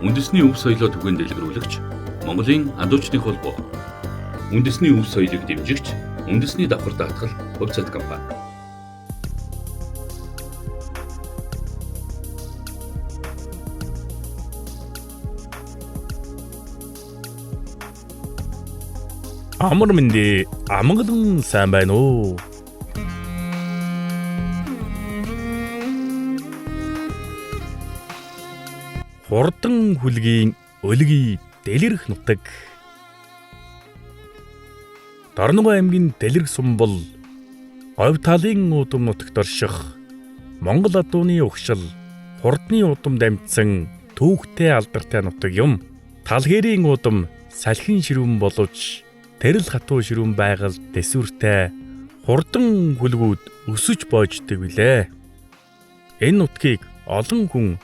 Үндэсний өв соёлоо түгээн дэлгэрүүлэгч Монголын адуучны холбоо. Үндэсний өв соёлыг дэмжигч Үндэсний давхар даатгал хувьцаат компани. Амар мэндэ амгалан сайн байна уу? Хурдан хүлгийн өлгий дэлгэрэх нутаг. Дорногов аймгийн Дэлгэрэх сум бол говь талын удам нутагт орших Монгол адууны угшил хурдны удам дамжсан түүхтэй алдартай нутаг юм. Талгэрийн удам салхин ширүүн боловч тэрэл хатуу ширүүн байгаль дэсвэртэй хурдан хүлгүүд өсөж боождөг билээ. Энэ нутгийг олон хүн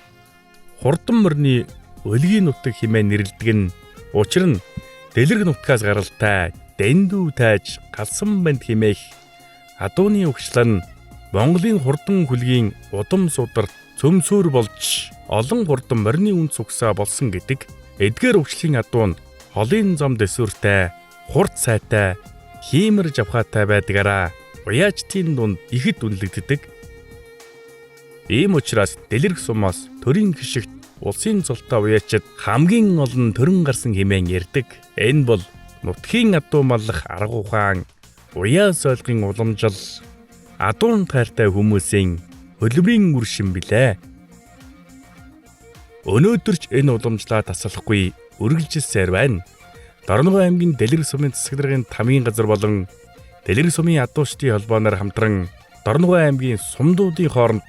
хурдан морины өлгийн нутаг хэмээн нэрлэдэг нь учир нь Дэлгэрэх нутгаас гаралтай дэндүү тайж галсан банд хэмээх адууны угшлал нь Монголын хурдан хүлгийн удам сударт цөмсөөр болж олон хурдан морины үн цугсаа болсон гэдэг. Эдгээр угшлын адуу нь холын зам дэсвэртэй, хурд сайтай, хиймэр жавхаатай байдгаараа уяачдын дунд ихэд үнэлэгддэг. Ийм учраас Дэлгэрэх сумаас төрийн хишигт улсын золтой уяачид хамгийн олон төрөн гарсан хэмээн ярьдаг. Энэ бол нутгийн адуу маллах арга ухаан, уяа сойлгын уламжлал, адуун тайртай хүмүүсийн хөлбөрийн үр шим билээ. Өнөөдөр ч энэ уламжлаа тасалахгүй үргэлжилсээр байна. Дорногов аймгийн Дэлгэрэх сумын засаг даргын тамгийн газар болон Дэлгэрэх сумын адуучдын холбооноор хамтран Дорногов аймгийн сумдуудын хооронд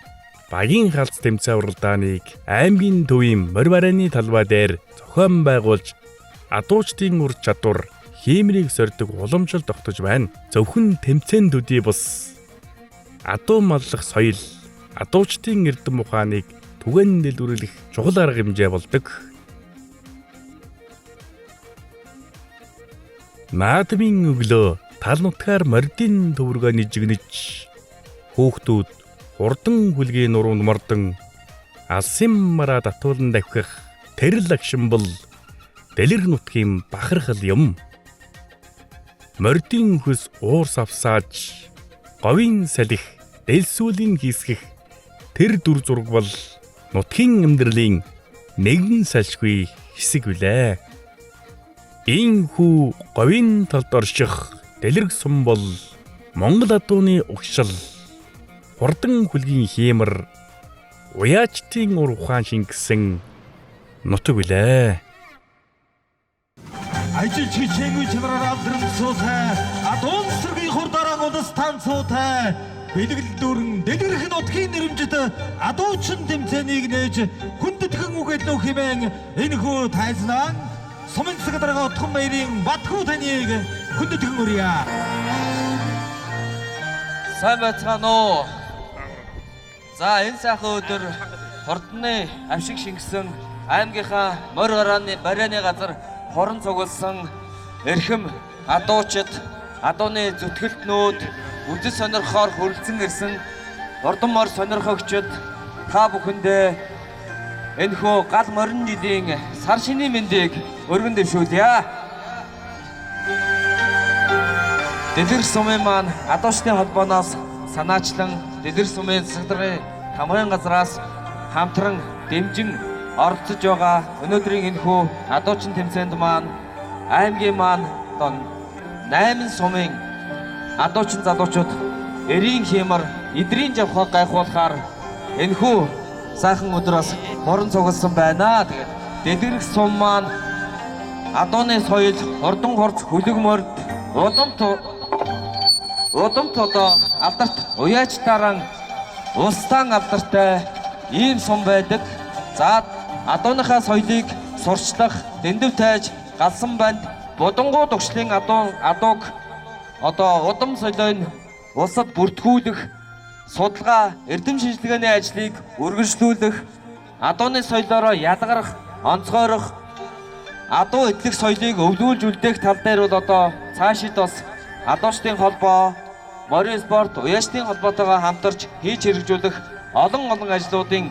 багийн халз тэмцээн уралдааныг аймгийн төвийн морь барааны талбай дээр зохион байгуулж адуучдын ур чадвар хиймрийг сорьдог уламжлал тогтож байна. Зөвхөн тэмцээн төдий бус адуу маллах соёл, адуучдын эрдэм ухааныг түгээн дэлгэрүүлэх чухал арга хэмжээ болдог. Наадмын өглөө тал нутгаар мордын төвөргөө нижигнэж хүүхдүүд хурдан хүлгийн нуруунд мордон алсын мараа татуулан давхих тэрл агшин бол Дэлгэрэх нутгийн бахархал юм. Мордын хөлс уур савсааж говийн салхи дэлсүүлийн хийсгэх тэр дүр зураг бол нутгийн амьдралын нэгэн салшгүй хэсэг билээ. Ийхүү говийн талд орших Дэлгэрэх сум бол Монгол адууны угшил, хурдан хүлгийн хиймэр, уяачдын ур ухаан шингэсэн нутаг билээ. Ажилч хичээнгүй чанараар алдрам суутай, адуун сэргийн хурдаараа улс танцуутай, бэлгэл дүүрэн Дэлгэрэх нутгийн нэрэмжит адуучин тэмцээнийг нээж хүндэтгэн үгэлнүү хэмээн энэхүү тайзнаа сумын засаг дарга Отхон баярын Батхүү таныг хүндэтгэн өрье. Сайн байцгаана уу? За энэ сайхан өдөр хурдны авшиг шингэсэн аймгийнхаа морь барааны газар хорон цугласан эрхэм адуучид, адууны зүтгэлтнүүд, үзэл сонирхохоор хүрэлцэн ирсэн хурдан морь сонирхогчид та бүхэндээ энэхүү гал морин жилийн сар шинийн мэндийг өргөн дэвшүүлье. Дэлгэрэх сумын маань адуучдын холбооноос санаачлан Дэлгэрэх сумын засаг даргын тамгын газраас хамтран дэмжин оролцож байгаа өнөөдрийн энэхүү адуучин тэмцээнд маань аймгийн маань одоо 8 сумын адуучин залуучууд эрийн хиймэр эдрийн жавхаа гайхуулахаар энэхүү сайхан өдрөөс морон цугласан байна. Тэгээд Дэлгэрэх сум маань адууны соёл, хурдан хурц, хүлэг морд, удамт одоо алдарт уяачтааран улстаан алдартай ийм сум байдаг. За адууныхаа соёлыг сурчлах, дэндв тайж, галсан банд, будангуу дугшлын адууг одоо удам соёлыг улсад бүртгүүлэх, судалгаа, эрдэм шинжилгээний ажлыг үргэлжлүүлэх, адууны соёлоороо ялгарах, онцгойрох, адуу эдлэх соёлыг өвлүүлж үлдээх тал дээр бол одоо цаашид бас адуучдын холбоо, морин спорт, уяачдын холбоотойгоо хамтарч хийж хэрэгжүүлэх олон олон ажлуудын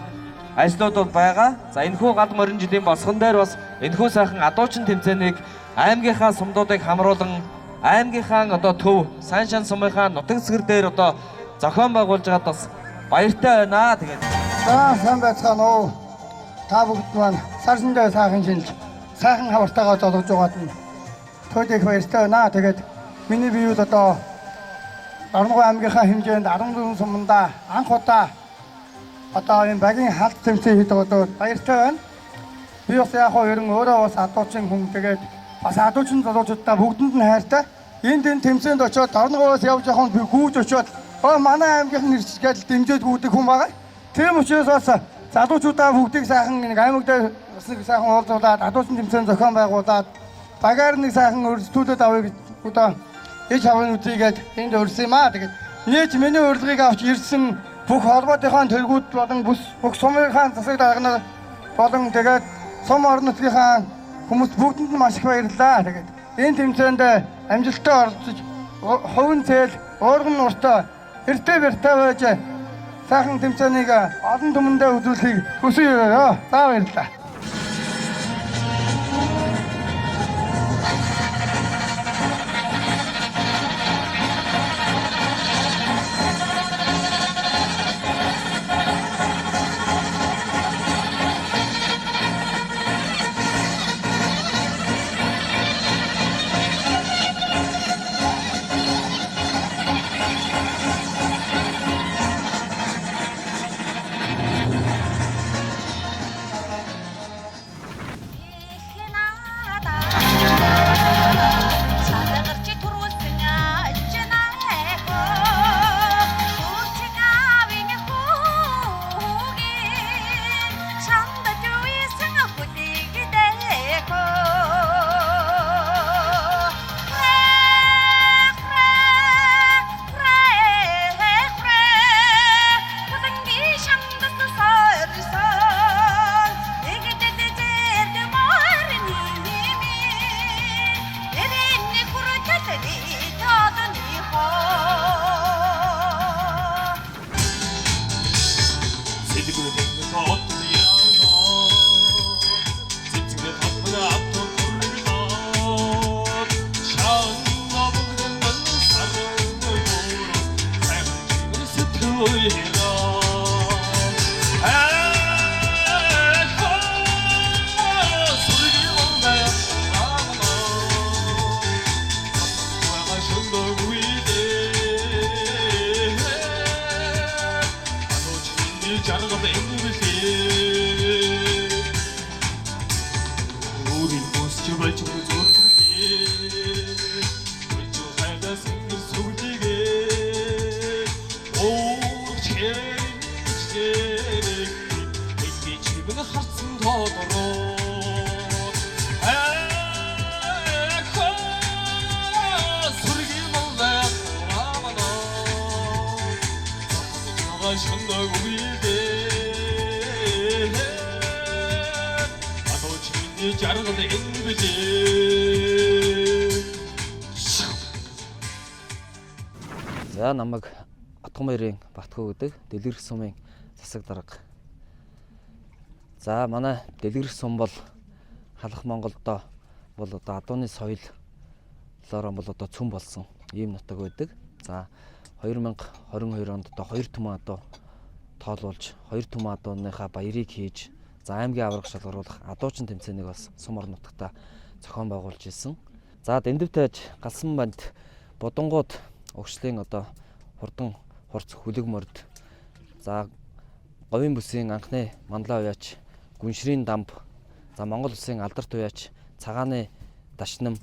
ажлууд бол байгаа. За энэхүү гал морин жилийн босгон дээр бас энэхүү сайхан адуучин тэмцээнийг аймгийнхаа сумдуудыг хамруулан аймгийнхаа одоо төв Сайншан сумынхаа нутаг цэцгэр дээр одоо зохион байгуулж байгаад бас баяртай байна. Тэгээд За сайн байцгаана уу. Та бүгд маань сарсандаа сайхан шинж сайхан хавартайгаа золгож байгаад нь тод их баяртай байна. Тэгээд миний биеуд одоо Дорногов аймгийнхаа хэмжээнд 14 сумандаа анх удаа одоо энэ багийн халт тэмцээн хийдэг одоо баяртай байна. Би бас яг хоо ер нь өөрөө бас адуучин хүн, тэгээд бас адуучин залуучуудаа бүгдэнд нь хайртай. Энд энэ тэмцээнд очиод Дорноговоос явж явах нь би гүйж очиод манай аймгийнхан ирж гэж дэмжиж гүйдэг хүн байгаа. Тийм учраас бас залуучуудаа бүгдийг сайхан нэг аймаг дээр бас нэг сайхан уулзуулаад адуучин тэмцээн зохион байгуулад багаар нэг сайхан өрсөлдүүлээд авъя гэж одоо ич хаврын үзийгээд энд өрсөн юм аа. Тэгээд нээж миний урилгыг авч ирсэн бүх холбоотынхаа тэргүүд болон бүх сумынхаа засаг дарга нар болон тэгээд сум орон нутгийнхаа хүмүүс бүгдэнд нь маш их баярлалаа. Тэгээд энэ тэмцээнд амжилттай оролцож хувин цэл уурган нуртай эртээ бэртэй байж сайхан тэмцээнийг олон түмэндээ үзүүлэхийг хүсье. За баярлалаа. За намайг Отгонбаярын Батхүү гэдэг Дэлгэрэх сумын засаг дарга. За манай Дэлгэрэх сум бол халах Монголдо бол одоо адууны соёлоор бол одоо цөм болсон ийм нутаг байдаг. За 2022 онд одоо 2 түмэн адуу тоолуулж 2 түмэн адууныхаа баярыг хийж за аймгийн аварга шалгаруулах адуучин тэмцээнийг бас сум орон нутагта зохион байгуулж ирсэн. За дэндв тайж галсан банд бодонгууд угшлын одоо хурдан хурц хүлэг морд за говийн бүсийн анхны манлай уяач гүншрийн дамб за Монгол улсын алдарт уяач цагааны дашнам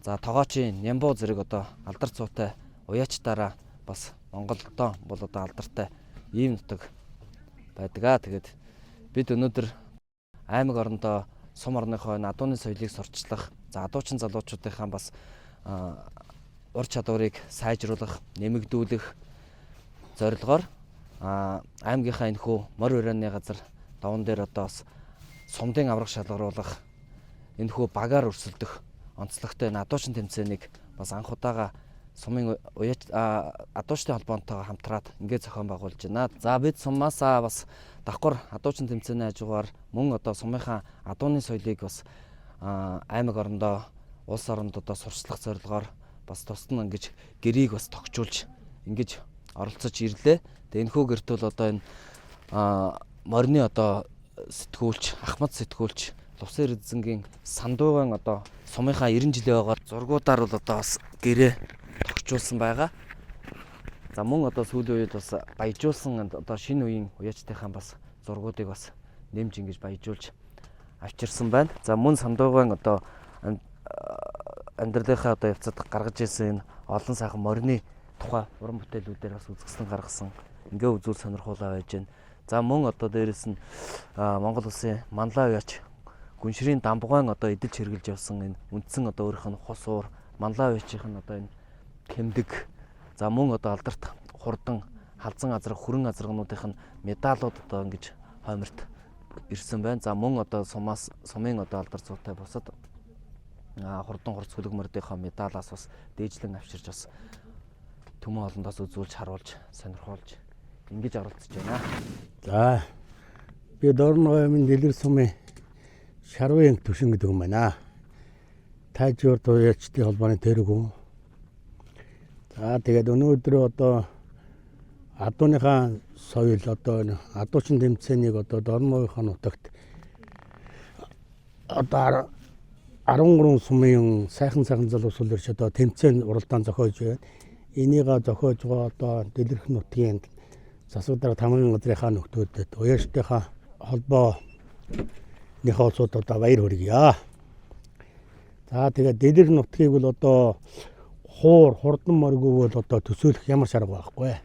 за тогоочийн нямбуу зэрэг одоо алдар цуутай уяачдаараа бас Монголдоо бол одоо алдартай ийм нутаг байдаг аа. Тэгээд бид өнөөдөр аймаг орондоо сум орныхоо энэ адууны соёлыг сурталчлах, за адуучин залуучуудынхаа бас ур чадварыг сайжруулах, нэмэгдүүлэх зорилгоор аймгийнхаа энэхүү морь урианы газар даван дээр одоо бас сумдын авраг шалгаруулах энэхүү багаар өрсөлдөх онцлогтой энэ адуучин тэмцээнийг бас анх удаага сумын уяач адуучдын холбоонтойгоо хамтраад ингээд зохион байгуулж байна. За бид сумаасаа бас давхар адуучин тэмцээний хажуугаар мөн одоо сумынхаа адууны соёлыг бас аймаг орондоо улс оронд одоо сурчлах зорилгоор бас тусад нь ингэж гэрийг бас тогтжуулж ингэж оролцож ирлээ. Тэгээ энэхүү гэрт бол одоо энэ морины одоо сэтгүүлч, Ахмад сэтгүүлч Лувсан Эрдэнэзэнгийн сандуугаан одоо сумынхаа 90 жилийн ойгоор зургуудаар бол одоо бас гэрээ тогтжуулсан байгаа. За мөн одоо сүүлийн үед бас баяжуулсан одоо шинэ үеийн уяачтынхаа бас зургуудыг бас нэмж ингэж баяжуулж авчирсан байна. За мөн сандуугаан одоо амьдралынхаа одоо явцад гаргаж ирсэн энэ олон сайхан морины тухай уран бүтээлүүдээр бас үзэсгэлэн гаргасан ингээ үзүүл сонирхуулаа байж байна. За мөн одоо дээрэс нь Монгол улсын Манлай уяач Гүншрийн дамбгайн одоо эдэлж хэрглэж явсан энэ үндсэн одоо өөрийнх нь хус уур Манлай уяачийнх нь одоо энэ тэмдэг, за мөн одоо алдарт хурдан халзан азраг хүрэн азрагнуудынх нь медалууд одоо ингэж хойморт ирсэн байна. За мөн одоо сумаас сумын одоо алдар зүйтэй бусад хурдан хурц хөлөг мордынхоо медалаас бас дээжлэн авчирч бас түмэн олондоос үзүүлж харуулж сонирхуулж ингэж оролцож байна. За би Дорногов аймгийн Дэлгэр сумын Шарвын төвшин гэдэг юм байна. Тайжуур туяачдын холбооны тэрэг хүн. За тэгээд өнөөдөр одоо адууныхаа соёл одоо адуучин тэмцээнийг одоо Дорноговийнхаа нутагт одоо 13 сумын сайхан сайхан залуусууд ирж одоо тэмцээн уралдаан зохиож байна. Энийг зохиож байгаа одоо Дэлгэрэх нутгийн засаг дарга тамгын газрынхаа нөхдүүдэд уяачдынхаа холбооныхоо улсууд одоо баяр хүргье. За тэгээд Дэлгэр нутгийг бол одоо хуур хурдан моргүй бол одоо төсөөлөх ямар шарга байхгүй.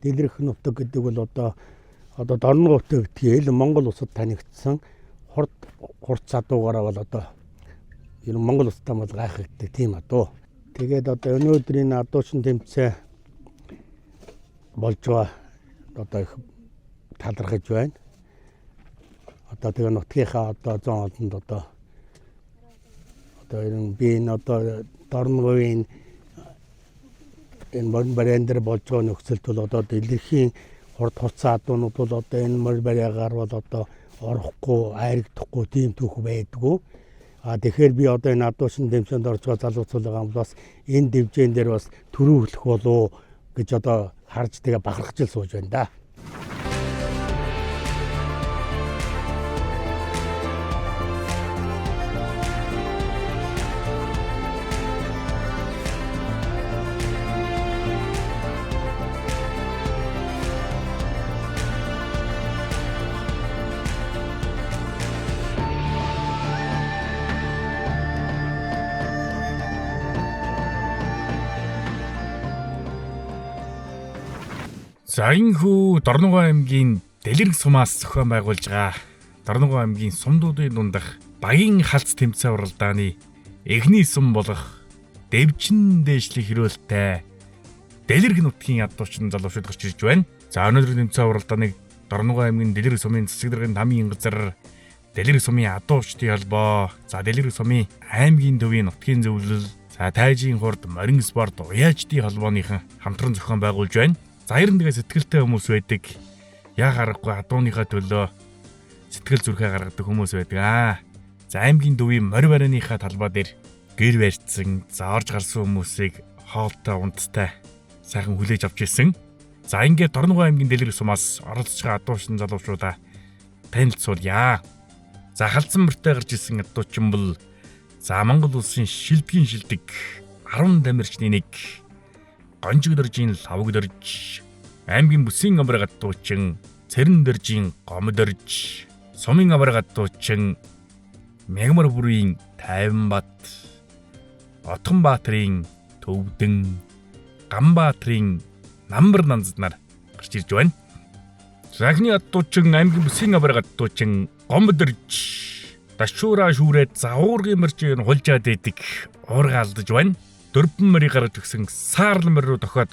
Дэлгэрэх нутаг гэдэг бол одоо Дорноговтой битгий ил Монгол улсад танигдсан хурд хурц адуугаараа бол одоо ер нь Монгол улстай бол гайхагддаг тийм адуу. Тэгээд одоо өнөөдрийн адуучин тэмцээн болж байгаа одоо их талархаж байна. Одоо тэгээ нутгийнхаа одоо зон олонд одоо ер нь би энэ одоо Дорноговын энэ морин бариан дээр болж байгаа нөхцөлд бол одоо дэлгэрхийн хурд хуцаа адуунууд бол одоо энэ морин бариагаар бол одоо орохгүй, айрагдахгүй тийм түүх байдгүй. А тэгэхээр би одоо энэ адуучин тэмцээнд орж байгаа залуучууд байгаа юм бас энэ дивжэн дээр бас төрүүлэх болов гэж одоо харж тэгээ бахархаж л сууж байна да. За энэхүү Дорногов аймгийн Дэлгэрэх сумаас зохион байгуулж байгаа Дорногов аймгийн сумдуудын дундах багийн халц тэмцээн уралдааны эхний сум болох дэвжин дээшлэх хэрөөлтэй Дэлгэрэх нутгийн адуучин залуучууд гарч ирж байна. За өнөөдрийн тэмцээн уралдааныг Дорногов аймгийн Дэлгэрэх сумын засаг даргын тамийн газар Дэлгэрэх сумын адуучдын холбоо, за Дэлгэрэх сумын аймгийн төвийн нутгийн зөвлөл, за Тайжийн хурд морин спорт уяачдын холбооныхан хамтран зохион байгуулж байна. За ер нь тэгээ сэтгэлтэй хүмүүс байдаг. Яг аргагүй адууныхаа төлөө сэтгэл зүрхээ гаргадаг хүмүүс байдаг. За аймгийн төвийн морь барианыхаа талбай дээр гэр барьцсан, за орж гарсан хүмүүсийг хоолтой унттай сайхан хүлээж авч ирсэн. За ингээд Дорногов аймгийн Дэлгэрэх сумаас оролцож байгаа адуучин залуучуудаа танилцуулъя. За халдсан мөртэй гарч ирсэн адуучин бол за Монгол улсын шилдгийн шилдэг 10 дамирчны нэг Гонжиг дөржийн лавг дөрж, аймгийн бүсийн авраг адуучин Цэрэн дөржийн гом дөрж, сумын авраг адуучин Мягмар бүрийн Тайванбат, Отгонбаатарын Төвдөн, Ганбаатрын Намбар нанзад нар гарч ирж байна. Захны адуучин аймгийн бүсийн авраг адуучин гом дөрж дашуура шүүрээд загуургийн мөржийг хулжаад идэг уурга алдаж байна. Дөрвөн мөрийг гаргаж өгсөн саарл мөр рүү дохиод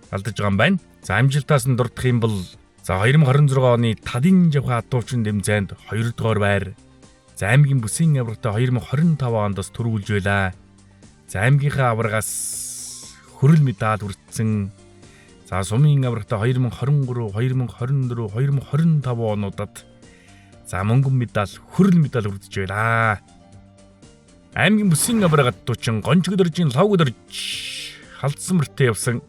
алдаж байгаа юм байна. За амжилтаас нь дурдах юм бол за 2026 оны тадын жавха адуучин тэмцээнд 2 дугаар байр. За аймгийн бүсийн аврагтай 2025 онд бас төрүүлж байлаа. За аймгийнхаа аврагаас Хүрэл медаль хүртсэн. За сумын аврагта 2023, 2024, 2025 онуудад за мөнгөн медаль, хүрэл медаль хүртэж байлаа. Аймгийн бүсийн авраг адуучин Гончгдөржийн Лавгдөрж халдсан мөртөө явсан.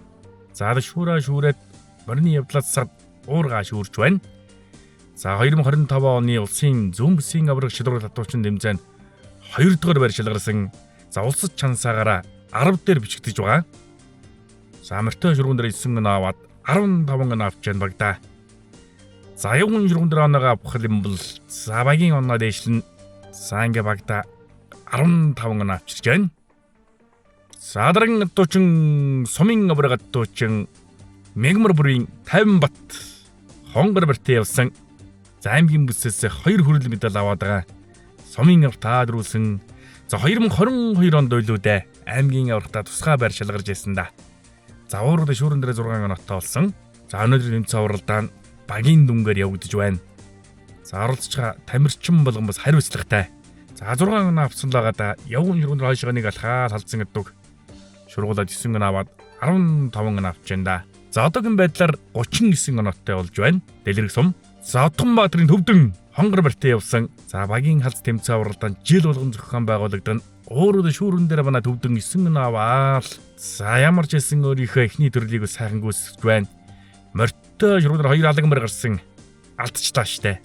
За шүүраа шүүрээд морины явдлаас сад уургаа шүүрч байна. За 2025 оны улсын зүүн бүсийн авраг шилрүүл адуучин тэмцээнд 2 дугаар байр шалгарсан. За улсад чансаагаараа 10 дээр бичигдэж байгаа. За морьтой шургуун дээр 9 оноо аваад 15 оноо авч байна багада. За явган шургуун дээр оноогоо авах юм бол за багийн оноо дээшлэн. За ингээ багада 15 оноо авчирч байна. За дараагийн адуучин сумын авраг адуучин Мегмар бүрийн 50 бат хонгор барьтаа явсан. За аймгийн бүсээс 2 хүрэл медаль аваад байгаа. Сумын авраг таадруулсан. За 2022 онд ойлоо дээ. Аймгийн аврагтаа тусгай байр шалгарч ирсэн да. За уурууд шүүрэн дээр 6 оноотой болсон. За өнөөдрийн тэмцээн уралдаан багийн дүнгээр явагдаж байна. За оролцож байгаа тамирчин болгон бас хариуцлагатай. За 6 оноо авсан л байгаа да. Явган шургуун дээр хойшоо нэг алхаад халдсан гэдэг. Шургуулаад 9 оноо аваад 15 оноо авч байна да. За одоогийн байдлаар 39 оноотой болж байна. Дэлгэрэг сум. За Отгонбаатарын төвдөн хонгор барьтаа явсан. За багийн халз тэмцээн уралдаан жил болгон зохион байгуулагдана. Уурууд шүүрэн дээр манай төвдөн 9 оноо аваад. За ямар ч хэлсэн өөрийнхөө эхний төрлийг сайхан гүйцэтгэж байна. Морьтой шургуун дээр 2 алаг мөр гарсан. Алдчихлаа штэ.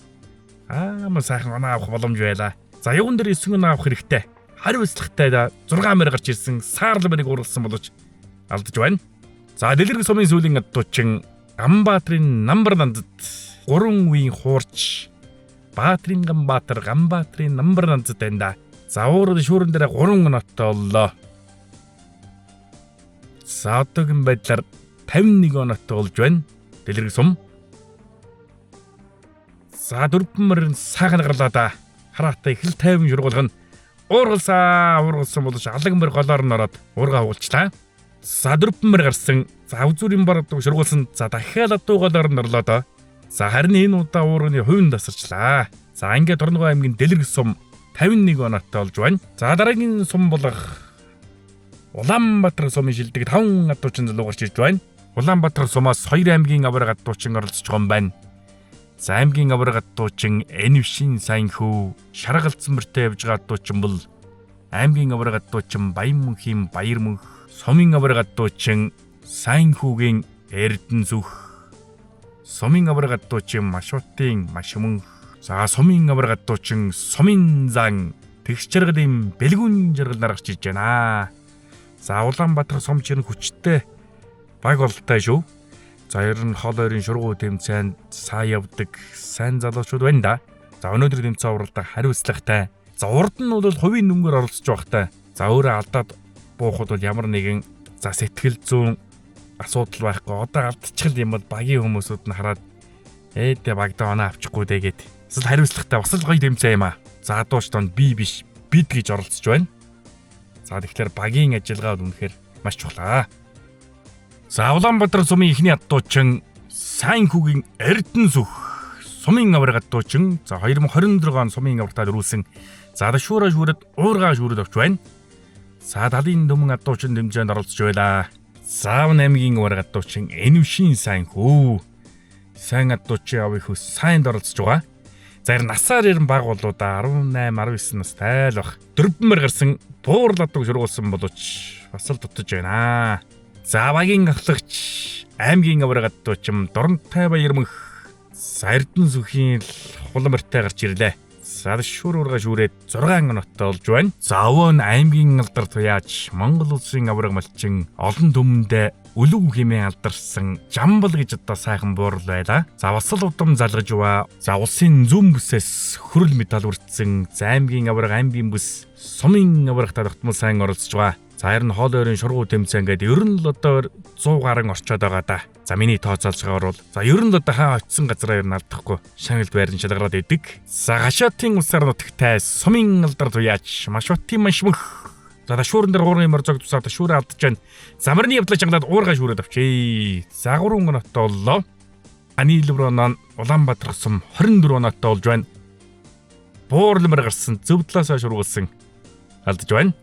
Аа мөн сайхан оноо авах боломж байлаа. За явган дээр 9 оноо авах хэрэгтэй. Хариуцлагатай 6 мөр гарч ирсэн. Саарл мөрийг уралсан боловч алдаж байна. За Дэлгэрэг сумын сүүлийн адуучин Ганбаатарын намбар нандад 3 үеийн хуурч Баатрын Ганбаатар Ганбаатрын намбар нандад байна да. За уурууд шүүрэн дээр 3 оноотой боллоо. За одоогийн байдлаар 51 оноотой болж байна. Дэлгэрэг сум. За 4 мөрөн сайхан гарлаа да. Хараатай их л 50 шургуулган уургалсаа уургалсан боловч алаг мөр голоор нь ороод уургаа хугалчлаа. За 4 мөр гарсан. За үзүүрийн бар адуу шургуулсан. За дахиад адуу голоор нь орлоо доо. За харин энэ удаа уурганы хувийн тасарчлаа. За ингээд Дорногов аймгийн Дэлгэр сум 51 оноотой болж байна. За дараагийн сум болох Улаанбаатар сумын шилдэг 5 адуучин залуу гарч ирж байна. Улаанбаатар сумаас 2 аймгийн авраг адуучин оролцож байгаа юм байна. За аймгийн авраг адуучин Энвшин Сайнхүү шаргалцсан мөртөө явж байгаа адуучин бол аймгийн авраг адуучин Баян мөнхийн Баяр мөнх, сумын авраг адуучин Сайнхүүгийн Эрдэнэ зүх, сумын авраг адуучин Машуутын Маш мөнх, за сумын авраг адуучин Сумын зан тэгш жаргалын бэлгүүн жаргал нар гарч ирж байна. За Улаанбаатар сум чинь хүчтэй баг бололтой шүү. За ер нь хол ойрын шургуу тэмцээнд сайн явдаг сайн залуучууд байна да. За өнөөдөр тэмцээн уралдаа хариуцлагатай. За урд нь бол хувийн нүнгээр оролцож байхдаа за өөрөө алдаад буухад бол ямар нэгэн за сэтгэл зүйн асуудал байхгүй. Одоо алдчихл юм бол багийн хүмүүсүүд нь хараад ээдэ багтаа оноо авчихгүй дээ гэд. Бас л хариуцлагатай бас л гоё тэмцээн юм аа. За адууч донд би биш бид гэж оролцож байна. За тэгэхээр багийн ажиллагаа бол үнэхээр маш чухал. За Улаанбаатар сумын эхний адуучин Сайнхүүгийн Эрдэнэ сүх сумын авраг адуучин за 2024 он сумын аврагтаа дөрүүлсэн. За шүүрээ шүүрэд уургаа шүүрэд авч байна. За талын дөмөн адуучин тэмцээнд оролцож байлаа. Заав аймгийн авраг адуучин Энвшин Сайнхүү сайн адуучин авыг хөөс сайнд оролцож байгаа. За насаар ер нь баг болоо да 18 19 настай л баг. 4 мөр гарсан буурл адууг шургуулсан боловч бас л дутаж байна. За багийн ахлагч аймгийн авраг адуучин Дурантай Баяр мөнх Эрдэнэ сүхийн хулан морьтой гарч ирлээ. За шүр урга шүрээд 6 оноотой болж байна. За өвөө нь аймгийн алдар туяач Монгол улсын авраг малчин олон түмэндээ өлөг хэмээн алдарсан Жамбал гэж одоо сайхан буурал байлаа. За бас л удам залгаж ба. За улсын зүүн бүсээс хөрөл медаль үртсэн за аймгийн авраг аймгийн бүс сумын аврагт тогтмол сайн оролцож байгаа. За харин хоол ойрын шургуу тэмцээн гэдэг ер нь л одоо 100 гарan орчоод байгаа да. За миний тооцоолж байгаагаар бол за ер нь л одоо хаа очисон газараа ер нь алдахгүй шагналд байран шалгараад идэг. За гашаатын усаар нутагтай сумын алдар туяач Машуутын маш мөх. За шүүрэн дээр 3 мөр зог тусаад шүүрээ алдаж байна. Замарны явдлаа чангалаад уурга шүүрээд авчээ. За 3 оноотой боллоо. Ани Левронон Улаанбаатар сум 24 оноотой болж байна. Буурлмар гарсан зөв талаасаа шургуулсан алдаж байна.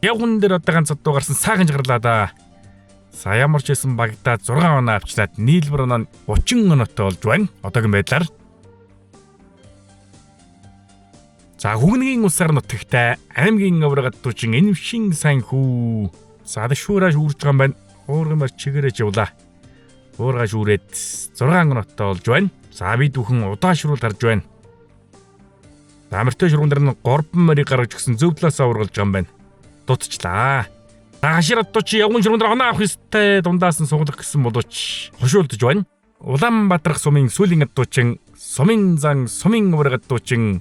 Явган дээр одоо ганц адуу гарсан сайхан жигарлаа да. За ямар ч байсан багада 6 оноо авчлаад нийлбэр оноо нь 30 оноотой болж байна. Одоогийн байдлаар. За Хүгэнгийн усаар нутагтай аймгийн авраг адуучин Энвшин сайн хүү. За дэшүүрээ шүүрж байгаа юм байна. Уурган мар чигээрээ явлаа. Уурга шүүрээд 6 оноотой болж байна. За бид бүхэн удаашруул харж байна. За мөртөө шурган дээр нь 3 морийг гаргаж өгсөн зөв талаас аваргалж байгаа юм байна. Дутчлаа. За хашир адуучин явган шурган дээр оноо авах ёстой дундаас нь суглах гэсэн боловч хошуулдаж байна. Улаанбаатарх сумын сүүлийн адуучин сумын зан сумын авраг адуучин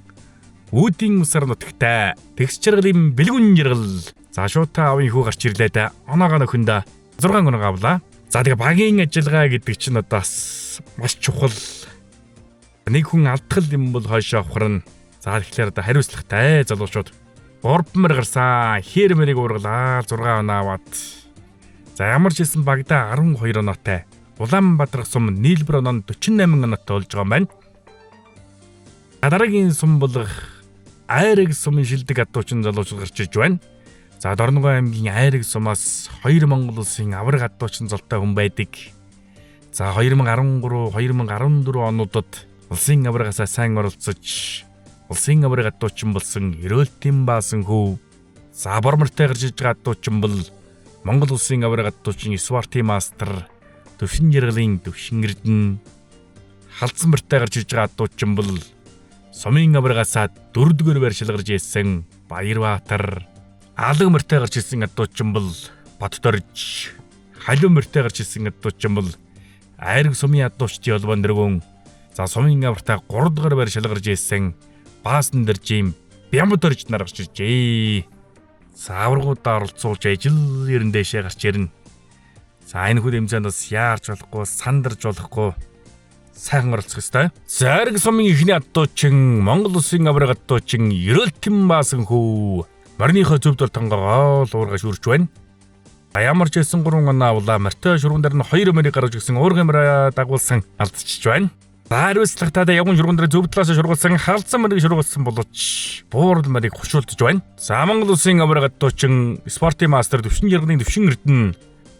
Үүдийн усаар нутагтай тэгс чаргалын бэлгүн жаргал. За шуута авын хүү гарч ирлээ да. Оноогоо нөхөндөө 6 оноогоо авлаа. За тэгээ багийн ажиллагаа гэдэг чинь одоо бас маш чухал. Нэг хүн алдхал юм бол хойшоо авахрна. За тэгэхээр одоо хариуцлагатай залуучууд. 3 мөр гарсан. Хэр мөрийг уургалаа. 6 оноо аваад. За ямар ч хэлсэн багада 12 оноотой. Улаанбаатар сум нийлбэр оноо нь 48 оноотой болж байгаа юм байна. Дараагийн сум болох Айраг сумын шилдэг адуучин залуучууд гарч ирж байна. За Дорногов аймгийн Айраг сумаас 2 Монгол улсын авраг адуучин золтой хүн байдаг. За 2013, 2014 онуудад улсын аваргасаа сайн оролцож улсын авраг адуучин болсон Ерөөлтийн баасан хүү. За бормортой гарч ирж байгаа адуучин бол Монгол улсын авраг адуучин Сварти мастер Төвшин жаргалын Төвшин Эрдэнэ. Халдсан мөртэй гарч ирж байгаа адуучин бол Сумын аваргасаа 4-р байр шалгарч ирсэн Баярбаатар. Алаг мөртэй гарч ирсэн адуучин бол Батдорж. Халиу мөртэй гарч ирсэн адуучин бол Айраг сумын адуучдын холбоон дэргүүн. За сумын авартаа 3-р байр шалгарч ирсэн Баасан дэржим Бямбдорж нар гарч иржээ. За аваргуудаа оролцуулж ажил ерэн дэшээ гарч ирнэ. За энэ хүү дэмжээнд бас яарч болохгүй, сандарч болохгүй. Сайхан оролцох ёстой. Зарг сумын эхний адуучин Монгол улсын авраг адуучин Ерөөлтэн баасан хүү. Морийнхоо зөв дол тонгоогоо л уурга шүрж байна. Ямар ч хэлсэн 3 оноо авлаа. Мортой шурган дээр нь 2 морийг гаргаж өгсөн уургын морь дагуулсан алдчихж байна. Хариуцлагатай явган шурган дээр зөв талаас шургуулсан халдсан морийг шургуулсан боловч буурал морийг хушуулдаж байна. За Монгол улсын авраг адуучин спортын мастер Төвшин жаргалын Төвшин Эрдэнэ.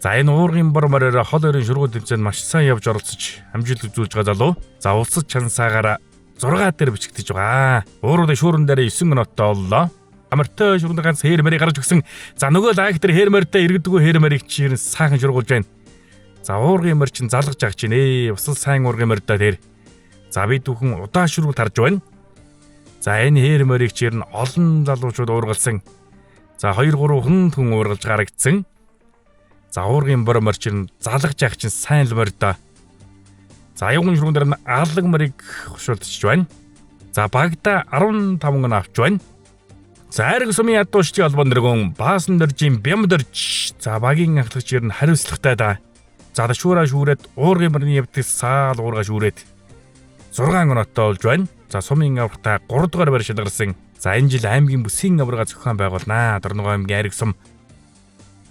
За энэ уургын бор мороор хол өрийн шургуул тэмцээнд маш сайн явж оролцож амжилт үзүүлж байгаа залуу. За улсад чансаагаараа 6 дээр бичигдэж байгаа. Ууруудын шүүрэн дээр 9 оноотой боллоо. Амартай шурган дээр ганц хээр морийг гаргаж өгсөн. За нөгөө лайк дээр хээр морьтой иргэдэггүй хээр морийг чи ерэн сайхан шургуулж байна. За уургын морь чинь залгаж байгаа чинь бас л сайн уургын морьдоо тэр. За бид бүхэн удаан шургуул харж байна. За энэ хээр морийг чи ерэн олон залуучууд уургалсан. За 2 3 хүн уургалж гарагдсан. За уургын бор морь чинь залгаж явах чинь сайн л морьдоо. За аюугын шурган дээр нь алаг морийг хушуулдчихж байна. За багада 15 оноо авч байна. За айраг сумын ядуушчийн холбоон дэргүүн Баасан дөржийн Бямдөрж. За багийн ахлагч ер нь хариуцлагатай да. За шүүраа шүүрээд уургын морины явдал саал уурга шүүрээд 6 оноотой болж байна. За сумын аврагтаа 3 дугаар байр шалгарсан. За энэ жил аймгийн бүсийн аварга зохион байгуулнаа. Дорногов аймгийн айраг сум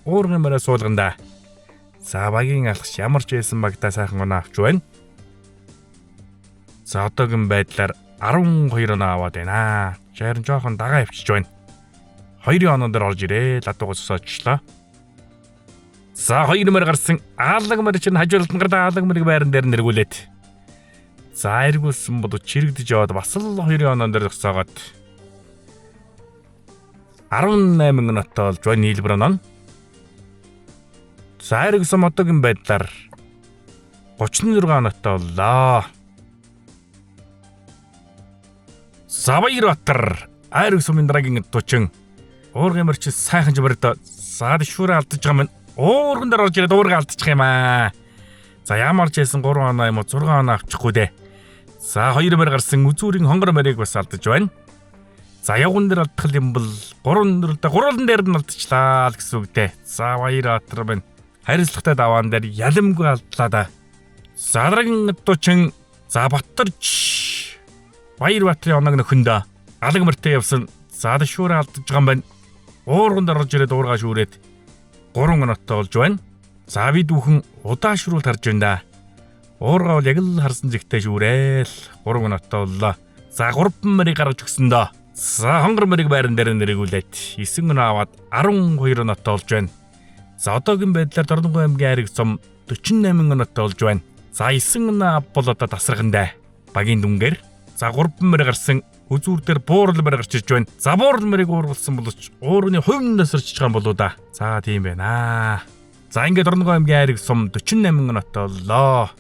уургын мороо суулганда. За багийн алхах ямар ч байсан багтаа сайхан оноо авч байна. За одоогийн байдлаар 12 оноо аваад байна. Харин жоохон дагаа явчихж байна. 2 оноо дээр орж ирээ. Ладуугаас өсөөчлөө. За 2 мөр гарсан алаг мөр чинь хажуулалт нь гардаа алаг мөрийг байран дээр нэргүүлээд. За эргүүлсэн бол чирэгдэж яваад бас л 2 оноо дээр зогсоогоод 18 оноотой болж байна нийлбэр оноо. За айраг сум одоогийн байдлаар 36 оноотой боллоо. За Баярбаатар айраг сумын дараагийн дуучин уургын морь чи сайхан жимэрд за шүүрээ алдаж байгаа юм. Уурган дээр орж ирээд уурга алдчих юм аа. За ямар ч байсан 3 оноо юм уу 6 оноо авчихгүй дээ. За 2 морь гарсан үзүүрийн хонгор морийг бас алдаж байна. За явган дээр алдах юм бол 3 дөрөлдөө гурван дээр нь алдчихлаа л гэсэн үг дээ. За Баярбаатар байна. Хариуцлагатай даваан дээр яламгүй алдлаа да. За дараагийн дуучин за Батторж Баярбаатарын оноог нөхөндөө алаг мөртэй явсан. За шүүрээ алдаж байгаа юм байна. Уурган дээр орж ирээд уургаа шүүрээд 3 оноотой болж байна. За бид бүхэн удаашруулт харж байна да. Уургаа бол яг л харсан зэгтэй шүүрээл 3 оноотой боллоо. За 3 мөрийг гаргаж өгсөн доо. За хонгор мөрийг байран дээр нэргүүлээд 9 оноо аваад 12 оноотой болж байна. За одоогийн байдлаар Дорногов аймгийн Айраг сум 48 оноотой болж байна. За 9 оноо бол одоо тасрахандаа. Багийн дүнгээр за 3 морь гарсан, үзүүр дээр буурал морь гарч ирж байна. За буурал морийг уургалсан боловч уурганы хувьнаас орчиж байгаа юм болоо да. За тийм байна. За ингээд Дорногов аймгийн Айраг сум 48 оноотой боллоо.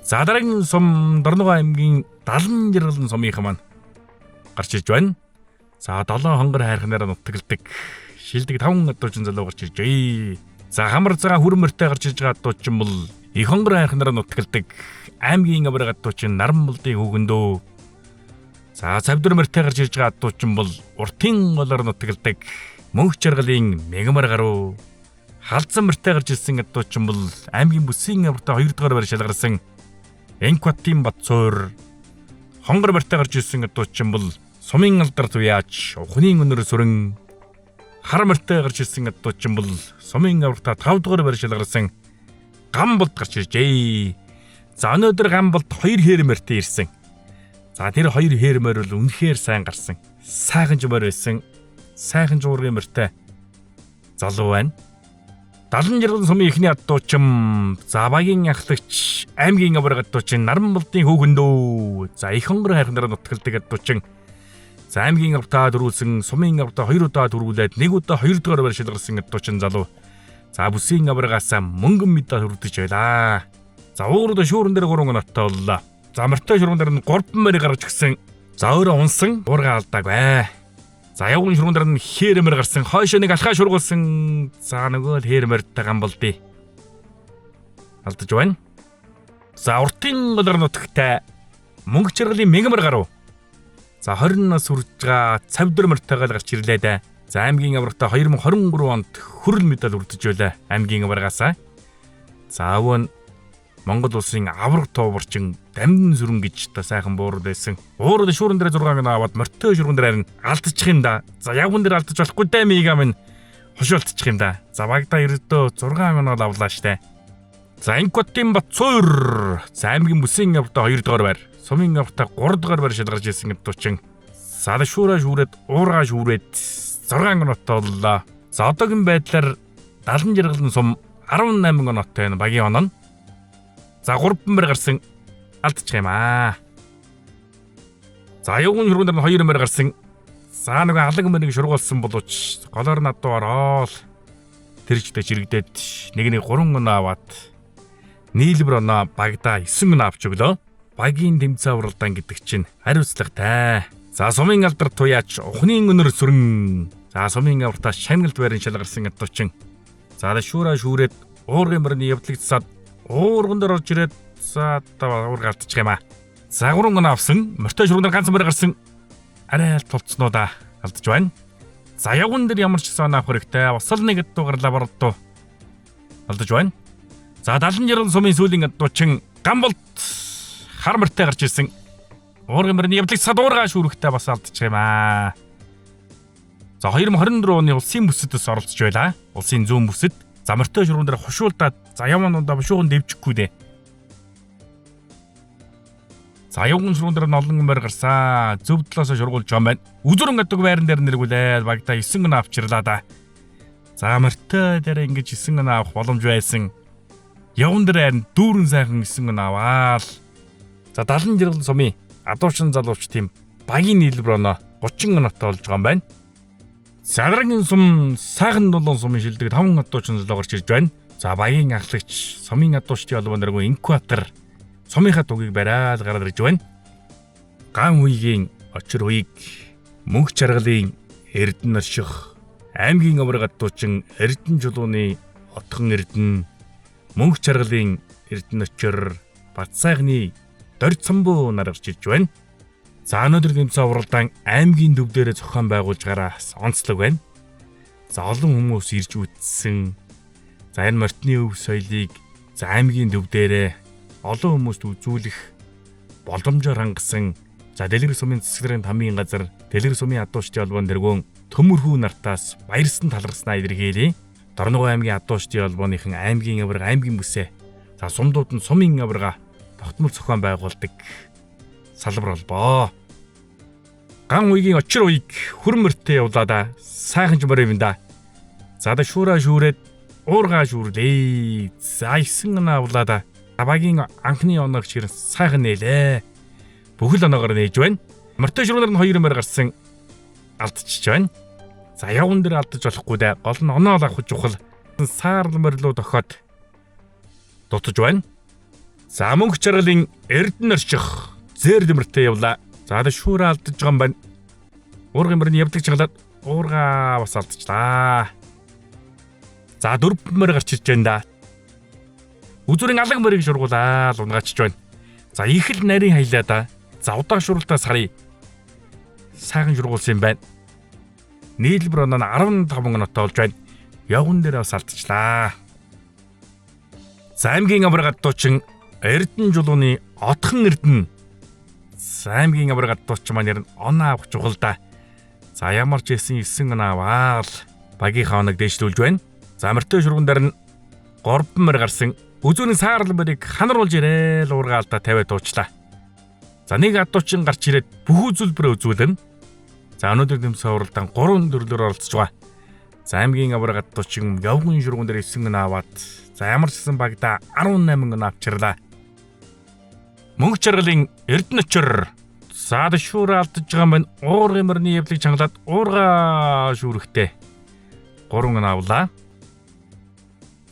За дараагийн сум Дорногов аймгийн 70 жаргалан сумынхан маань гарч ирж байна. За 7 хонгор хайрханаараа нутагладаг шилдэг 5 адуучин залуу гарч иржээ. За хамар цагаан хүрэн морьтой гарч ирж байгаа адуучин бол их хонгор хайрханаараа нутагладаг аймгийн аварга адуучин Наранболдын хүүхэндөө. За цавдур морьтой гарч ирж байгаа адуучин бол уртын голоор нутагладаг мөнх жаргалын мегмар гаруу. Халзан морьтой гарч ирсэн адуучин бол аймгийн бүсийн аварга 2 дугаар байр шалгарсан Энкватын Батцуур. Хонгор морьтой гарч ирсэн адуучин бол сумын алдар туяач ухны өнөр сүрэн. Хар морьтой гарч ирсэн адуучин бол сумын аварга 5 дугаар байр шалгарсан Гам болд гарч иржээ. За өнөөдөр Гам болд 2 хээр морьтой ирсэн. За тэр 2 хээр морь бол үнэхээр сайн гарсан. Сайхан жмор байсан. Сайхан жуургийн морьтой залуу байна. 70 жаргалан сумын эхний адуучин за багийн ахлагч аймгийн аварга адуучин Наранболдын хүүхэндөө. За их хонгор хайрханаараа нутагладаг адуучин. За аймгийн аварга дөрүүлсэн, сумын аварга 2 удаа дөрүүлээд 1 удаа 2 дугаар байр шалгарсан адуучин залуу. За бүсийн аваргаас мөнгөн медаль хүрдэж байлаа. За уурд шүүрэн дээр 3 оноотой боллоо. За морьтой шурган дээр нь 3 морь гаргаж гисэн. За өөрөө унсан, уурга алдаагүй. За явган шурган дээр нь хээр морь гарсан. Хойшоо нэг алхаа шургуулсан. За нөгөө л хээр морьтой Гамболдын алдаж байна. За уртын голоор нутагтай мөнгө чаргалын мегмар гарав. За 20 нас хүрж байгаа цавдур морьтойгоо л гарч ирлээ дээ. За аймгийн аваргата 2023 онд хөрөл медаль үрдэж байлаа аймгийн аваргаасаа. За өвөө нь Монгол улсын аварга тууварчин дамдын сүрэн гэж та сайхан буурал байсан. Уурал шүүрэн дээр 6 гэнэ аваад морьтой шүргэн дээр харин алдчих юм да. За явган дээр алдаж болохгүй дээ мига минь хошуултчих юм да. За багада ердөө 6 гэнэ бол авлаа штэ. За Инкотын Батцуур. За аймгийн бүсийн аварга 2 дугаар байр. Сумын аварга 3 дугаар байр шалгарч ирсэн гэдүүчин. За шүүрээ шүүрээд уургаа шүүрээд 6 оноотой боллоо. За одоогийн байдлаар 70 жаргалан сум 18 оноотой энэ багийн оноо. За 3 мөр гарсан алдчих юм аа. За явган шурган дээр нь 2 мөр гарсан. За нөгөө алаг мөрийг шургуулсан боловч голоор нь адуу ороод тэржтэй чирэгдээд нэг нэг 3 оноо аваад нийлбэр оноо багада 9 оноо авч өглөө. Багийн тэмцээн уралдаан гэдэг чинь хариуцлагатай. За сумын алдар туяач ухны өнөр сүрэн. За сумын авартаа шагналт байран шалгарсан адуучин. За шүүраа шүүрээд уургын мөрний явдлагцсаад уурган дээр орж ирээд за одоо уурга алдчих юм аа. За 3 оноо авсан. Морьтой шурган дээр ганц морь гарсан. Арай л тулцснуудаа алдаж байна. За явган дээр ямар ч гэсэн оноо авах хэрэгтэй. Бас л нэг адуу гарлаа боролдоо алдаж байна. За 70 жаргал сумын сүүлийн адуучин Гамболт хар морьтой гарч ирсэн. Уурган мөрний явдлыг садуурга шүүрэхтэй бас алдчих юм аа. За 2024 оны улсын бүсэдээс оролцож байлаа. Улсын зүүн бүсэд. За морьтой шурган дээр хушуулдаад за явган дундаа бушуухан дэвжихгүй дээ. За явган шурган дээр нь олон морь гарсан. Зөв талаасаа шургуулж байгаа юм байна. Үзүрэн гэдэг байран дээр нэргүүлээд багада 9 оноо авчирлаа да. За морьтой дээр ингэж 9 оноо авах боломж байсан. Явган дээр харин дүүрэн сайхан 9 оноо аваал. За 70 жаргалан сумын адуучин залууч тийм багийн нийлбэр оноо 30 оноотой болж байгаа юм байна. Задаргийн сум сайхан дулуун сумын шилдэг 5 адуучин залуу гарч ирж байна. За багийн ахлагч сумын адуучдын холбоо нэргүй Инкватор сумынхаа тугийг бариад гараад ирж байна. Ган үеийн очир үеиг мөнх чаргалын Эрдэнэ орших аймгийн аварга адуучин Эрдэнэ чулууны отхон Эрдэнэ мөнх чаргалын Эрдэнэ очир Батсайхны Дорцомбоо нар гарч ирж байна. За өнөөдөр тэмцээн уралдаан аймгийн төв дээрээ зохион байгуулж гараа онцлог байна. За олон хүмүүс ирж үзсэн. За энэ морьтны өв соёлыг за аймгийн төв дээрээ олон хүмүүст үзүүлэх боломжоор хангасан. За Дэлгэр сумын засаг нарын тамийн газар Дэлгэр сумын адуучдын холбоон дэргүүн төмөрхүү нартаас баярсан талархснаа илэрхийлье. Дорногов аймгийн адуучдын холбооныхан аймгийн аварга аймгийн бүсээ за сумдууд нь сумын аварга тогтмол зохион байгуулдаг салбар холбоо. Ган үеийн очир үеиг хүрэн мөртөө явлаа да. Сайхан ч морь юм да. За да шүүраа шүүрээд уургаа шүрлээ. За 9 оноо авлаа да. Багийн анхны оноог чир сайхан нээлээ. Бүхэл оноогоор нээж байна. Мортой шургуугаар нь 2 морь гарсан алдчихж байна. За явган дээр алдаж болохгүй дээ. Гол нь оноо л авах чухал. Саарл морилуу дохиод дутаж байна. За мөнх чаргалын Эрдэнэ орчих зээр дэмэртэй явлаа. За шүүрээ алдаж байгаа юм байна. Уургын мөрний явдаг чаглаад уургаа бас алдчихлаа. За 4 морь гарч ирж байна да. Үзүүрийн алаг морийг шургуулаа л унгаачж байна. За их л нарийн хаялаа да. За удаан шургуултаас харъя. Сайхан шургуулсан юм байна. Нийлбэр оноо нь 15 оноотой болж байна. Явган дээр бас алдчихлаа. За аймгийн аварга дуучин Эрдэнэ жулууны Отхон Эрдэнэ. За аймгийн аварга дуучин маань ер нь оноо авах чухал да. За ямар ч хэлсэн 9 оноо аваад багийнхаа оног дээшлүүлж байна. За мөртөө шурган дээр нь 3 морь гарсан. Үзүүний саарл морийг ханаруулж ирээл уургаа алдаа тавиад дуучлаа. За нэг адуучин гарч ирээд бүх үзүүлбэрээ үзүүлнэ. За өнөөдөр тэмцээн уралдаан 3 төрлөөр оролцож байгаа. За аймгийн аварга адуучин явган шурган дээр 9 оноо аваад за ямар ч гэсэн багада 18 оноо авчирлаа. Мөнх чаргалын Эрдэнэ очор за шүүрээ алдаж байгаа юм байна. Уургын морины явдлыг чангалаад уургаа шүүрэхтэй 3 оноо авлаа.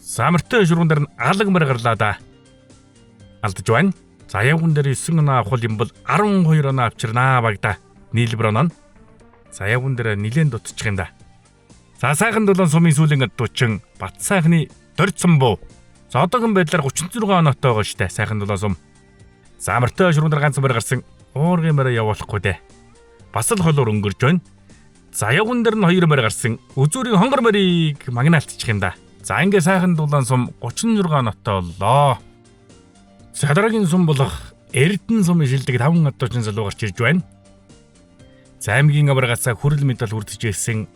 Самартай шурган дээр нь алаг морь гарлаа да. Алдаж байна. За явган дээр 9 оноо авах юм бол 12 оноо авчирнаа багада. Нийлбэр оноо нь. За явган дээр нилээн дутчих юм да. За сайхан дулаан сумын сүүлийн дуучин Бат сайхны Дорж самбуу. За одоогийн байдлаар 36 оноотой байгаа штэ сайхан дулаан сум. За мортой шурган дээр ганц морь гарсан уургын морь явуулахгүй дээ. Бас л холоор өнгөрж байна. За явган дээр нь 2 морь гарсан үзүүрийн хонгор морийг магнаалтчих юм да. За ингээ сайхан дулаан сум 36 оноотой боллоо. За дараагийн сум болох Эрдэнэ сум шилдэг 5 адуучин залуу гарч ирж байна. За аймгийн аваргацаа хүрэл медаль хүртэж ирсэн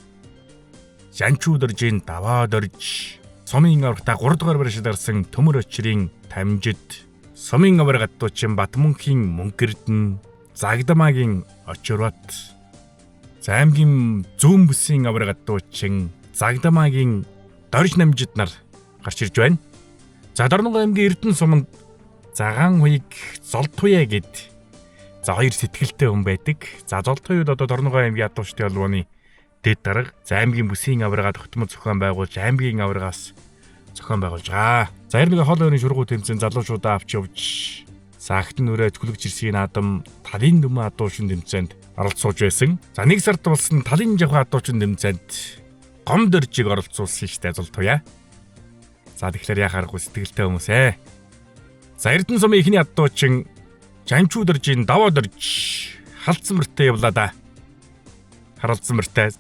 Жанчуу доржийн Даваа дорж, сумын аврагтаа 3 дугаар байр шилгарсан Төмөр очрын Тамжид, сумын аварга адуучин Батмөнхийн Мөнх Эрдэнэ, Загдамаагийн Очирбат, за аймгийн Зүүн бүсийн аварга адуучин Загдамаагийн Дорж Намжид нар гарч ирж байна. За Дорногов аймгийн Эрдэнэ суманд Цагаан хуйг Золтуя гэд за хоёр сэтгэлтэй хүн байдаг. За Золтуяуд одоо Дорногов аймгийн адуучдын холбооны дэд дарга за аймгийн бүсийн аварга тогтмол зохион байгуулж аймгийн аваргаас зохион байгуулж байгаа. За ер нэг хол ойрын шургуу тэмцээн залуучуудаа авч явж за агтан нүрээ түлэгч ирсгийн наадам талын дүмэн адуучин тэмцээнд оролцуулж байсан. За нэг сард болсон талын жавхаа адуучин тэмцээнд гом дөржийг оролцуулсан штэ Золтуя. За тэгэхээр яхаарахгүй сэтгэлтэй хүмүүс ээ. За Эрдэнэ сумын эхний адуучин Жанчуу дөржийн Даваа дөрж халдсан мөртөө явлаа да. Харалдсан мөртэй.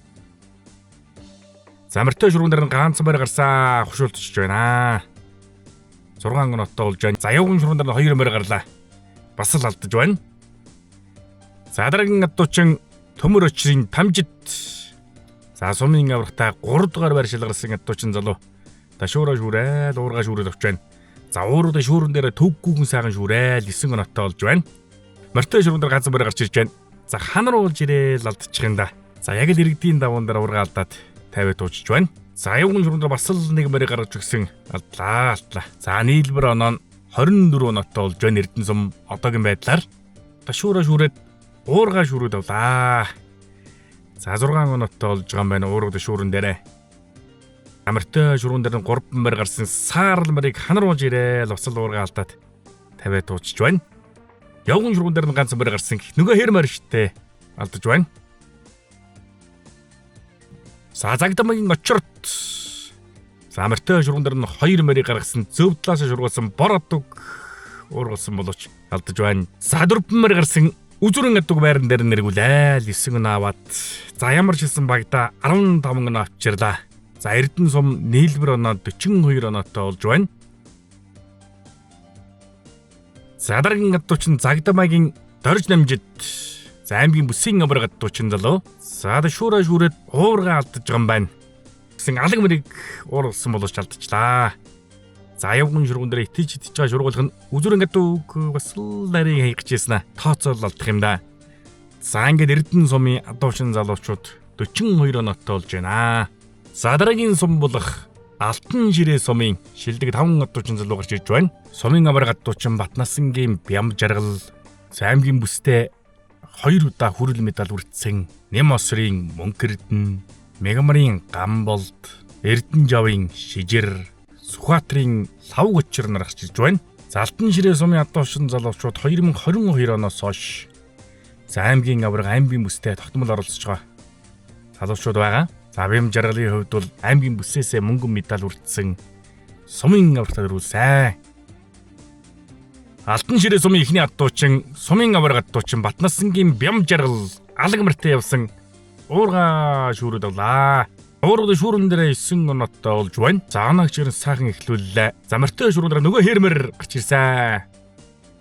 За мөртөө шурган дээр нь ганц морь гарсан хушуултж байна. 6 оноотой болж байна. За явган шурган дээр нь 2 морь гарлаа. Бас л алдаж байна. За дараагийн адуучин Төмөр очрын Тамжид. За сумын аврагтаа 3 дугаар байр шилгарсан адуучин залуу. Ташуура шүүрээл уурга шүүрээд авч байна. За ууруудаа шүүрэн дээр төвгүүгэн сайхан шүүрээл 9 оноотой болж байна. Мортой шурган дээр ганц морь гарч ирж байна. За ханар уулж ирээл алдчих юм да. За яг л иргэдийн давуун дээр уурга алдаад тавиад уучж байна. За явган шурган дээр бас л нэг морь гаргаж өгсөн алдлаа алдлаа. За нийлбэр оноо нь 24 оноотой болж байна Эрдэнэ сум одоогийн байдлаар. Ташуура шүүрээд уурга шүүрээд авлаа. За 6 оноотой болж байгаа юм байна уурга шүүрэн дээрээ. Амартай шурган дээр нь 3 морь гарсан саарл морийг ханаруулж ирээл бас л уурга алдаад тавиад уучж байна. Явган шурган дээр нь ганц морь гарсан гэх нөгөө хэр морь штэ алдаж байна. За Загдамгийн очирт. За мортой шурган дээр нь 2 морийг гаргасан зөв талаас шургуулсан бор адуг уургалсан боловч алдаж байна. За 4 морь гарсан үзүүрэн адуг байран дээр нэргүүлээл 9 оноо аваад за ямар ч хэлсэн багада 15 оноо авчирлаа. За Эрдэнэ сум нийлбэр оноо 42 оноотой болж байна. За дараагийн адуучин Загдамаагийн Дорж Намжид. За аймгийн бүсийн аварга адуучин залуу. За шүүрээ шүүрээд уурга алдаж байгаа юм байна. Гэсэн алаг мөрийг уургалсан боловч алдчихлаа. За явган шурган дээр итэж итэж байгаа шургуулах нь үзүүрэн адууг бас л нарийн хаягч ийсэн аа. Тооцоол алдах юм да. За ингээд Эрдэнэ сумын адуучин залуучууд 42 оноотой болж байна. За дараагийн сум болох Алтан ширээ сумын шилдэг 5 адуучин залуу гарч ирж байна. Сумын аварга адуучин Батнасангийн Бям жаргал, аймгийн бүстэй 2 удаа хүрэл медаль үртсэн Нэм осрын Мөнкэрдэн, Мегамарын Гамболд, Эрдэнжавын Шижир, Сүхбаатарын Лав гүчир нар гарч ирж байна. За Алтан ширээ сумын адуучин залуучууд 2022 оноос хойш за аймгийн аварга, аймгийн бүстэй тогтмол оролцож байгаа залуучууд байгаа. За Бям жаргалын хувьд бол аймгийн бүсээсээ мөнгөн медаль үртсэн сумын аваргад өрүүлсэн. Алтан ширээ сумын эхний адуучин, сумын аварга адуучин Батнасангийн Бям жаргал алаг мөртөө явсан уурга шүүрүүд авлаа. Уургад шүүрэн дээр 9 оноотой болж байна. За онаагч ер нь сайхан эхлүүллээ. За мөртөө шүүрэн дээр нөгөө хэрмэр гарч ирсэн.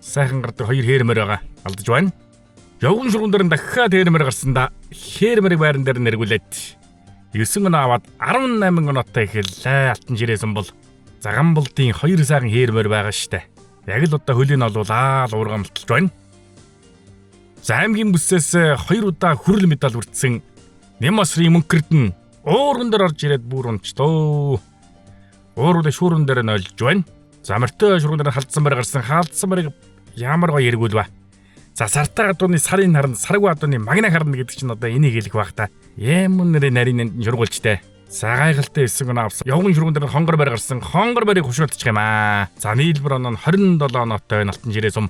Сайхан гардаг хоёр хэрмэр байгаа. Алдаж байна. Явган шүргэн дээр дахиад хэрмэр гарсан да. Хэрмэрийг байран дээр нэргүүлээд 9 оноо аваад 18 оноотой эхэллээ. Алтан ширээсэн бол Загамболдын хоёр сайхан хэрмэр байгаа штэ. Яг л одоо хөлийг нь олуулаа л уурга мэлтэлж байна. За аймгийн бүсээс 2 удаа хүрэл медаль үртсэн Нэм осрын Мөнкөрдөн уурган дээр орж ирээд бүр унчлоо. Уурган шүүрэн дээр нөлж байна. За мөртөө шүргэн дээр халдсан барь гарсан. Халдсан барийг ямар гоё эргүүлвэ. За сартай адууны сарын харна, саргүй адууны магна харна гэдэг чинь одоо энийг хэлэх байх та. Ямар нэрээ нарийн нанд шургуулчтай. За гайхалтай 9 оноо авсан. Явган шүргэн дээр хонгор барь гарсан. Хонгор барийг хушуулчих юм аа. За нийлбэр оноо нь 27 оноотой байна Алтан ширээ сум.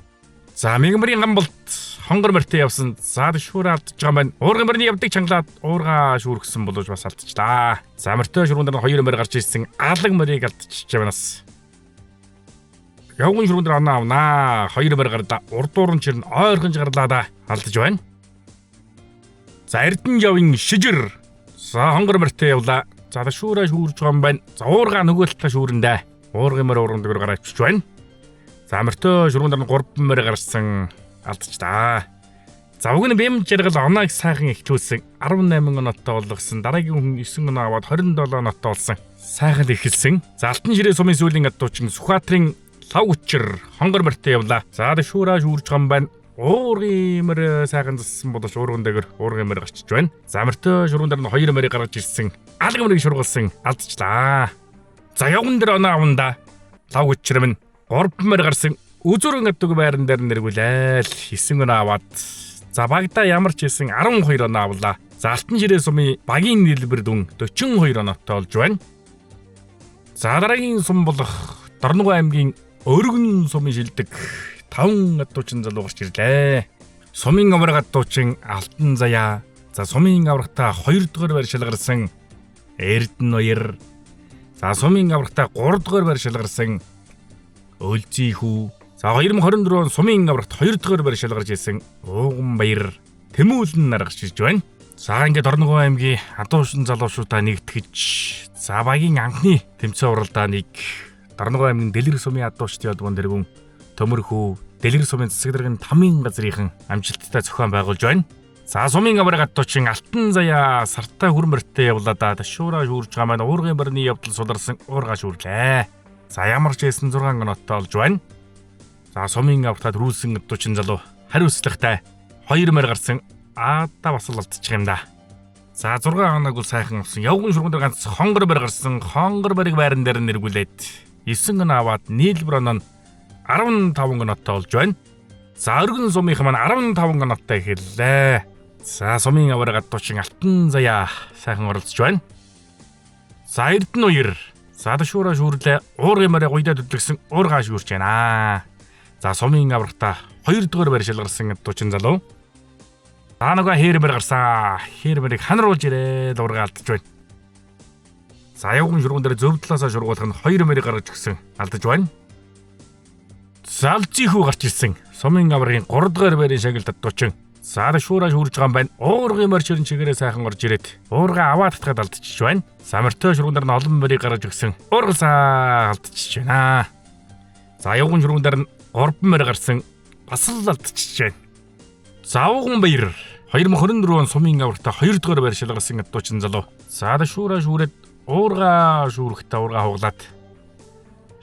За мегмрийн гамболт хонгор морьтой явсан. За шүүрээ алдчихж байгаа юм байна. Уурган морины явдыг чангалаад уурга шүүргсэн боловч бас алдчихлаа. За морьтой шүргэн дээр 2 морь гарч ирсэн. Алаг морийг алдчихж байгаа бас. Явган шүргэн дээр оноо авнаа. 2 морь гарлаа. Урдуур нь чирн ойрхон гарлаа да. Алдаж байна. За Эрдэнжавын Шижир. За хонгор морьтой явлаа. За шүүрээ шүүрж байгаа юм байна. За уурга нөгөө талдаа шүүрэндээ. Уургын морь уурган дээр гараа авчиж байна. За морьтой шүргэн дээр 3 морь гарсан. Алдчихлаа. За уг нь Бям жаргал оноог сайхан эхлүүлсэн. 18 оноотой болгосон. Дараагийн хүн 9 оноо аваад 27 оноотой болсон. Сайхан л эхэлсэн. За Алтан ширээ сумын сүүлийн адуучин Сүхбаатарын Лав гүчир хонгор морьтой явлаа. За шүүраа шүүрж байгаа юм байна. Уургын морь сайхан зассан боловч уурган дээр уургын морь гарчиж байна. За морьтой шүргэн дээр нь 2 морийг гаргаж ирсэн. Алга морийг шургалсан. Алдчихлаа. За явган дээр оноо авна да. Лав гүчир минь 3 морь гарсан. Үзүрэн гэдэг байран дээр нэргүүлээл 9 оноо аваад за багада ямар ч хийсэн 12 оноо авлаа. За Алтан ширээ сумын багийн нийлбэр дүн 42 оноотой болж байна. За дараагийн сум болох Дорногов аймгийн Өргөн сумын шилдэг 5 адуучин залуу гарч ирлээ. Сумын аварга адуучин Алтан заяа. За сумын аврагтаа 2 дугаар байр шалгарсан Эрдэнэ баяр. За сумын аврагтаа 3 дугаар байр шалгарсан Өлзий хүү. За 2024 он сумын аврагт 2 дугаар байр шалгарч ирсэн Ууган баяр Тэмүүлэн нар гарч ирж байна. За ингээд Дорногов аймгийн адуушин залуучуудаа нэгтгэж за багийн анхны тэмцээн уралдааныг Дорногов аймгийн Дэлгэр сумын адуучдын холбоон тэргүүн Төмөрхүү Дэлгэр сумын засаг даргын тамийн газрынхан амжилттай зохион байгуулж байна. За сумын аварга адуучин Алтан заяа сартай хүрмэртээ явлаа да. Шуураа шүүрж байгаа маань уургын барны явдал суларсан уурга шүүрлээ. За ямар ч байсан 6 оноотой болж байна. За сумын аврагтаа төрүүлсэн адуучин залуу хариуцлагатай 2 морь гарсан. Аада бас л алдчих юм да. За 6 оноог бол сайхан авсан. Явган шүргэн дээр ганц хонгор барь гарсан. Хонгор барийг байран дээр нэргүүлээд 9 оноо аваад нийлбэр оноо нь 15 оноотой болж байна. За өргөн сумынх маань 15 оноотой эхэллээ. За сумын аварга адуучин Алтан заяа сайхан оролцож байна. За Эрдэнэ баяр. За шүүраа шүүрлээ. Уургын морь гуйдаа төдлөгсөн уургаа шүүрч байна. За сумын аврагтаа 2 дугаар байр шалгарсан адуучин залуу. За нөгөө хэрмэр гарсан. Хэрмэрийг ханруулж ирээд уургаа алдаж байна. За явган шургуун дээр зөв талаасаа шургуулах нь 2 морийг гаргаж өгсөн. Алдаж байна. Залжихүү гарч ирсэн. Сумын аврагын 3 дугаар байрын шагналт адуучин. За шүүраа шүүрж байгаа юм байна. Уургын морь ширэн чигээрээ сайхан орж ирээд уурга аваад татгаад алдчихж байна. Самартой шургуун дээр нь олон морийг гаргаж өгсөн. Уургалсаа алдчихж байна. За явган шургуун дээр нь 3 морь гарсан. Бас л алдчихж байна. За ууган баяр 2024 он сумын аврагтаа 2 дугаар байр шалгарсан адуучин залуу. За шүүраа шүүрээд уурга шүүрэхдээ уурга хуглаад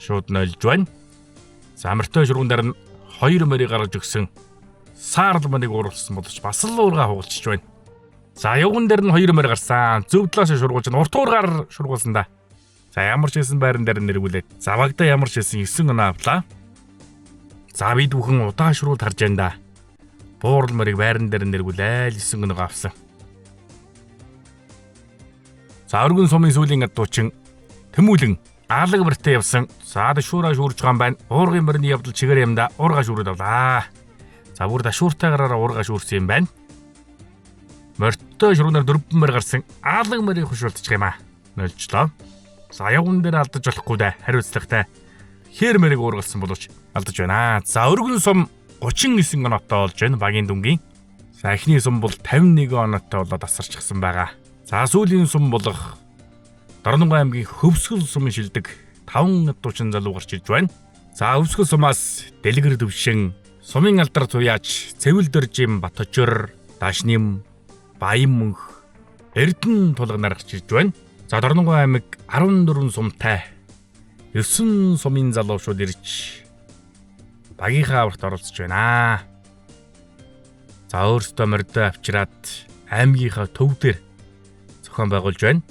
шууд нольж байна. За морьтой шургуун дээр нь 2 морийг гаргаж өгсөн. Саарл морийг ууралсан боловч бас л уурга хугалчж байна. За явган дээр нь 2 морь гарсан. Зөв талаас шургуулж урт уургаар шургуулсан да. За ямар ч байсан байран дээр нэргүүлээд. За багада ямар ч байсан 9 оноо авлаа. За бид бүхэн удаашруулд харж байна да. Буурал морийг байран дээр нэргүүлээл 9 оноогоо авсан. За өргөн сумын сүүлийн адуучин Тэмүүлэн алаг мөртөө явсан. За дашуураа шүүрж байгаа юм байна. Уургын мөрний явдал чигээр юм да. Уурга шүүрээд авлаа. За бүр дашууртай гараараа уурга шүүрсэн юм байна. Морьтой шургунаар дөрвөн морь гарсан. Алаг морийг хушуулчих юм аа. Нөлжлөө. За явган дээр алдаж болохгүй дээ. Хариуцлагатай. Хэр морийг уургалсан боловч алдаж байна. За өргөн сум 39 оноотой болж байна багийн дүнгийн. За эхний сум бол 51 оноотой болоод асарчихсан байгаа. За сүүлийн сум болох Дорнонгой аймгийн Хөвсгөл сумын шилдэг 5 адуучин залуу гарч ирж байна. За Хөвсгөл сумаас Дэлгэр Төвшин, сумын алдар туяач Цэвэл Дөржим Баточор, Дашним, Баян Мөнх, Эрдэнэ тулганаар гарч ирж байна. За Дорнонгой аймаг 14 сумтай 9 сумын залуучууд ирж багийнхаа аварт оролцож байна. За өөрсдөө мордоо авчираад аймгийнхаа төв дээр зохион байгуулж байна.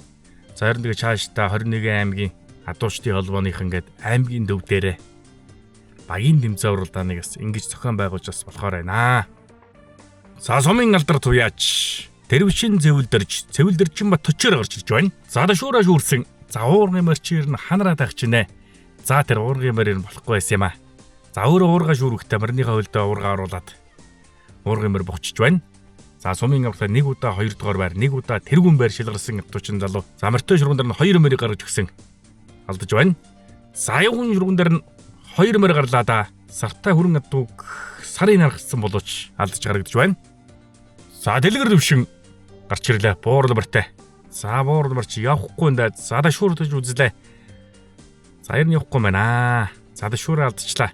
За ер нь тэгээ цаашдаа 21 аймгийн адуучдын холбооных ингээд аймгийн төв дээрээ багийн тэмцээн уралдааныг бас ингэж зохион байгуулж бас болохоор байна. За сумын алдар туяач Тэрвшин зэвэлдэрж Цэвэлдэржин бат төчөөр гарч ирж байна. За дашуураа шүүрсэн. За уургын морчир нь ханараа тагчинэ. За тэр уургын морь нь болохгүй байсан юм а. За өөрөө уурга шүүрэхдээ морьныхаа хөлдөө уурга оруулаад уургын морь богчж байна. За сумын авралаа нэг удаа хоёр дугаар байр, нэг удаа тэргүүн байр шилгарсан адуучин залуу. За морьтой шурган дээр нь хоёр морийг гаргаж өгсөн. Алдаж байна. За явган шурган дээр нь хоёр морь гарлаа да. Сартай хүрэн адууг сарын харгацсан боловч алдаж гарагдж байна. За дэлгэр төвшин гарч ирлээ. Буурал морьтой. За буурал морь чи явахгүй юм да. За дашуур тэж үзлээ. За ер нь явахгүй байна. За дашуураа алдчихлаа.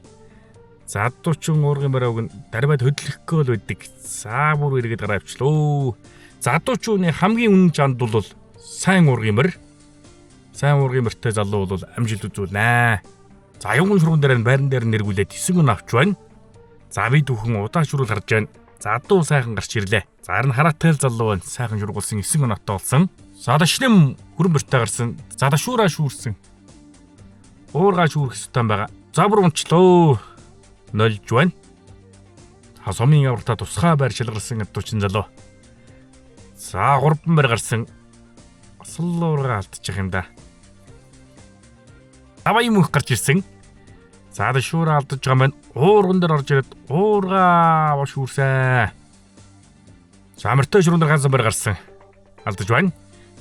За адуучин уургын бариуг нь дармаад хөдлөхгүй л байдаг. За бүр эргээд гараа авчлөө. За адуучууны хамгийн үнэн чанд бол сайн уургын морь. Сайн уургын морьтой залуу бол амжилт үзүүлнэ. За явган шурган дээр нь байран дээр нэргүүлээд хэсэг нь авч байна. За бид бүхэн удаашруул харж байна. За адуу сайхан гарч ирлээ. За харин хараатай л залуу байна. Сайхан шургуулсан 9 оноотой болсон. За дашним хүрэн морьтой гарсан. За дашуураа шүүрсэн. Уургаа шүүрэх ёстой байгаа. За бүр унчлоо. Нольж байна. За сумын авралтаа тусгай байр шалгарсан адуучин залуу. За 3 байр гарсан. Асал уургаа алдчих юм да. Давай мөнх гарч ирсэн. За дашуураа алдаж байгаа маань уурган дээр орж ирээд уургаа шүүрсэн. За морьтой шурган дээр ганцхан байр гарсан. Алдаж байна.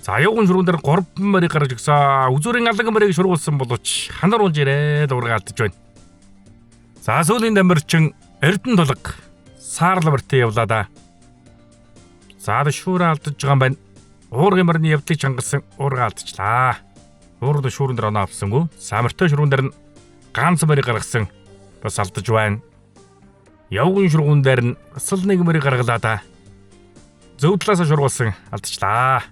За явган шурган дээр 3 морийг гаргаж өгсөн. Үзүүрийн алган морийг шургуулсан боловч ханар унж ирээд уургаа алдаж байна. За сүүлийн дамирчин Эрдэнэ тулга саарл морьтой явлаа да. За дашуураа алдаж байгаа юм байна. Уургын морины явдлыг чангалсан уургаа алдчихлаа. Уурга шуурын дээр оноо авсангүй. За морьтой шурган дээр нь ганц морийг гаргасан. Бас алдаж байна. Явган шургуун дээр нь асал нэг морийг гаргалаа да. Зөв талаасаа шургуулсан алдчихлаа.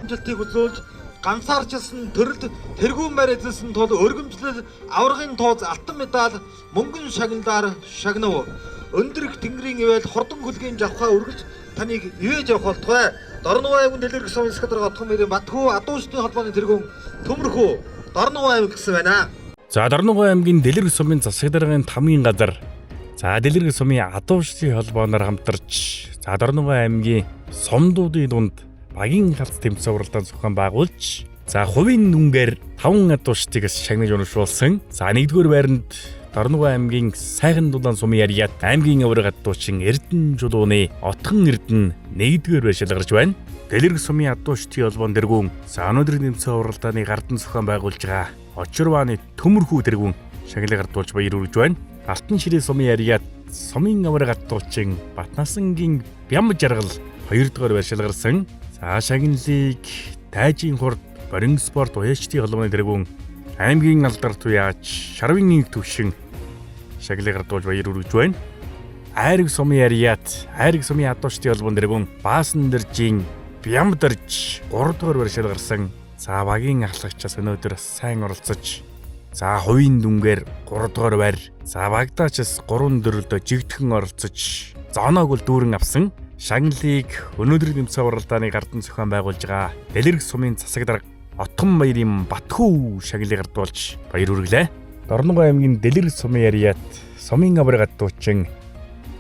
Амжилтыг үзүүлж ганцаарчилсан төрөлд тэргүүн байр эзэлсэн тул өргөмжлөл аваргын тооз алтан медаль мөнгөн шагналаар шагнав. Өндөр их тэнгэрийн ивэл хурдан хөлгийн жавхаа үргэлж таныг ивэж явах болтугай. Дорногов аймгийн дэлгэрэх сумын Искандер Готхон мэрийн Батхүү адуучдын холбооны тэргүүн Төмөрхүү Дорногов аймаг гэсэн байна. За Дорногов аймгийн Дэлгэрэх сумын засаг даргын тамгийн газар. За Дэлгэрэх сумын адуучдын холбооноор хамтарч за Дорногов аймгийн сумдуудын дунд багийн галц тэмцээн уралдаан зохион байгуулж за хувийн дүнгээр 5 адуучдыг шагнаж урамшуулсан. За нэгдүгээр байранд Дорногов аймгийн Сайхан дулаан сумын яриад аймгийн аварга адуучин Эрдэнэ чулууны Отхон Эрдэнэ нэгдүгээр байр шалгарч байна. Дэлгэрэх сумын адуучдын холбоон тэргүүн за өнөөдрийн тэмцээн уралдааны гардан зохион байгуулж байгаа Очирвааны Төмөрхүү тэргүүн шагналыг гардуулж баяр хүргэж байна. Алтан ширээ сумын яриад сумын аварга адуучин Батнасангийн Бям жаргал хоёрдугаар байр шалгарсан. За шагналыг Тайжийн хурд Борин спорт уяачдын холбооны тэргүүн Аймгийн алдар туяач Шарвын инх төвшин шагналыг гардуулж баяр хүргэж байна. Айраг сумын Ариат, Айраг сумын адуучдын холбоон дэргүн Баасан дэржийн Бямдарж 3 дугаар байр шалгарсан. За багийн ахлагчаас өнөөдөр бас сайн оролцож, за хувийн дүнгээр 3 дугаар байр, за багдаачаас 3 дөрөлдөө жигдхэн оролцож, зооноог бол дүүрэн авсан. Шагналыг өнөөдрийн тэмцээн уралдааны гардан зохион байгуулж байгаа Дэлгэрэх сумын засаг дарга Отгон баярын Батхүү шагналыг гардуулж баяр хүргэлээ. Дорногов аймгийн Дэлгэрэх сумын Ариат, сумын авраг адуучин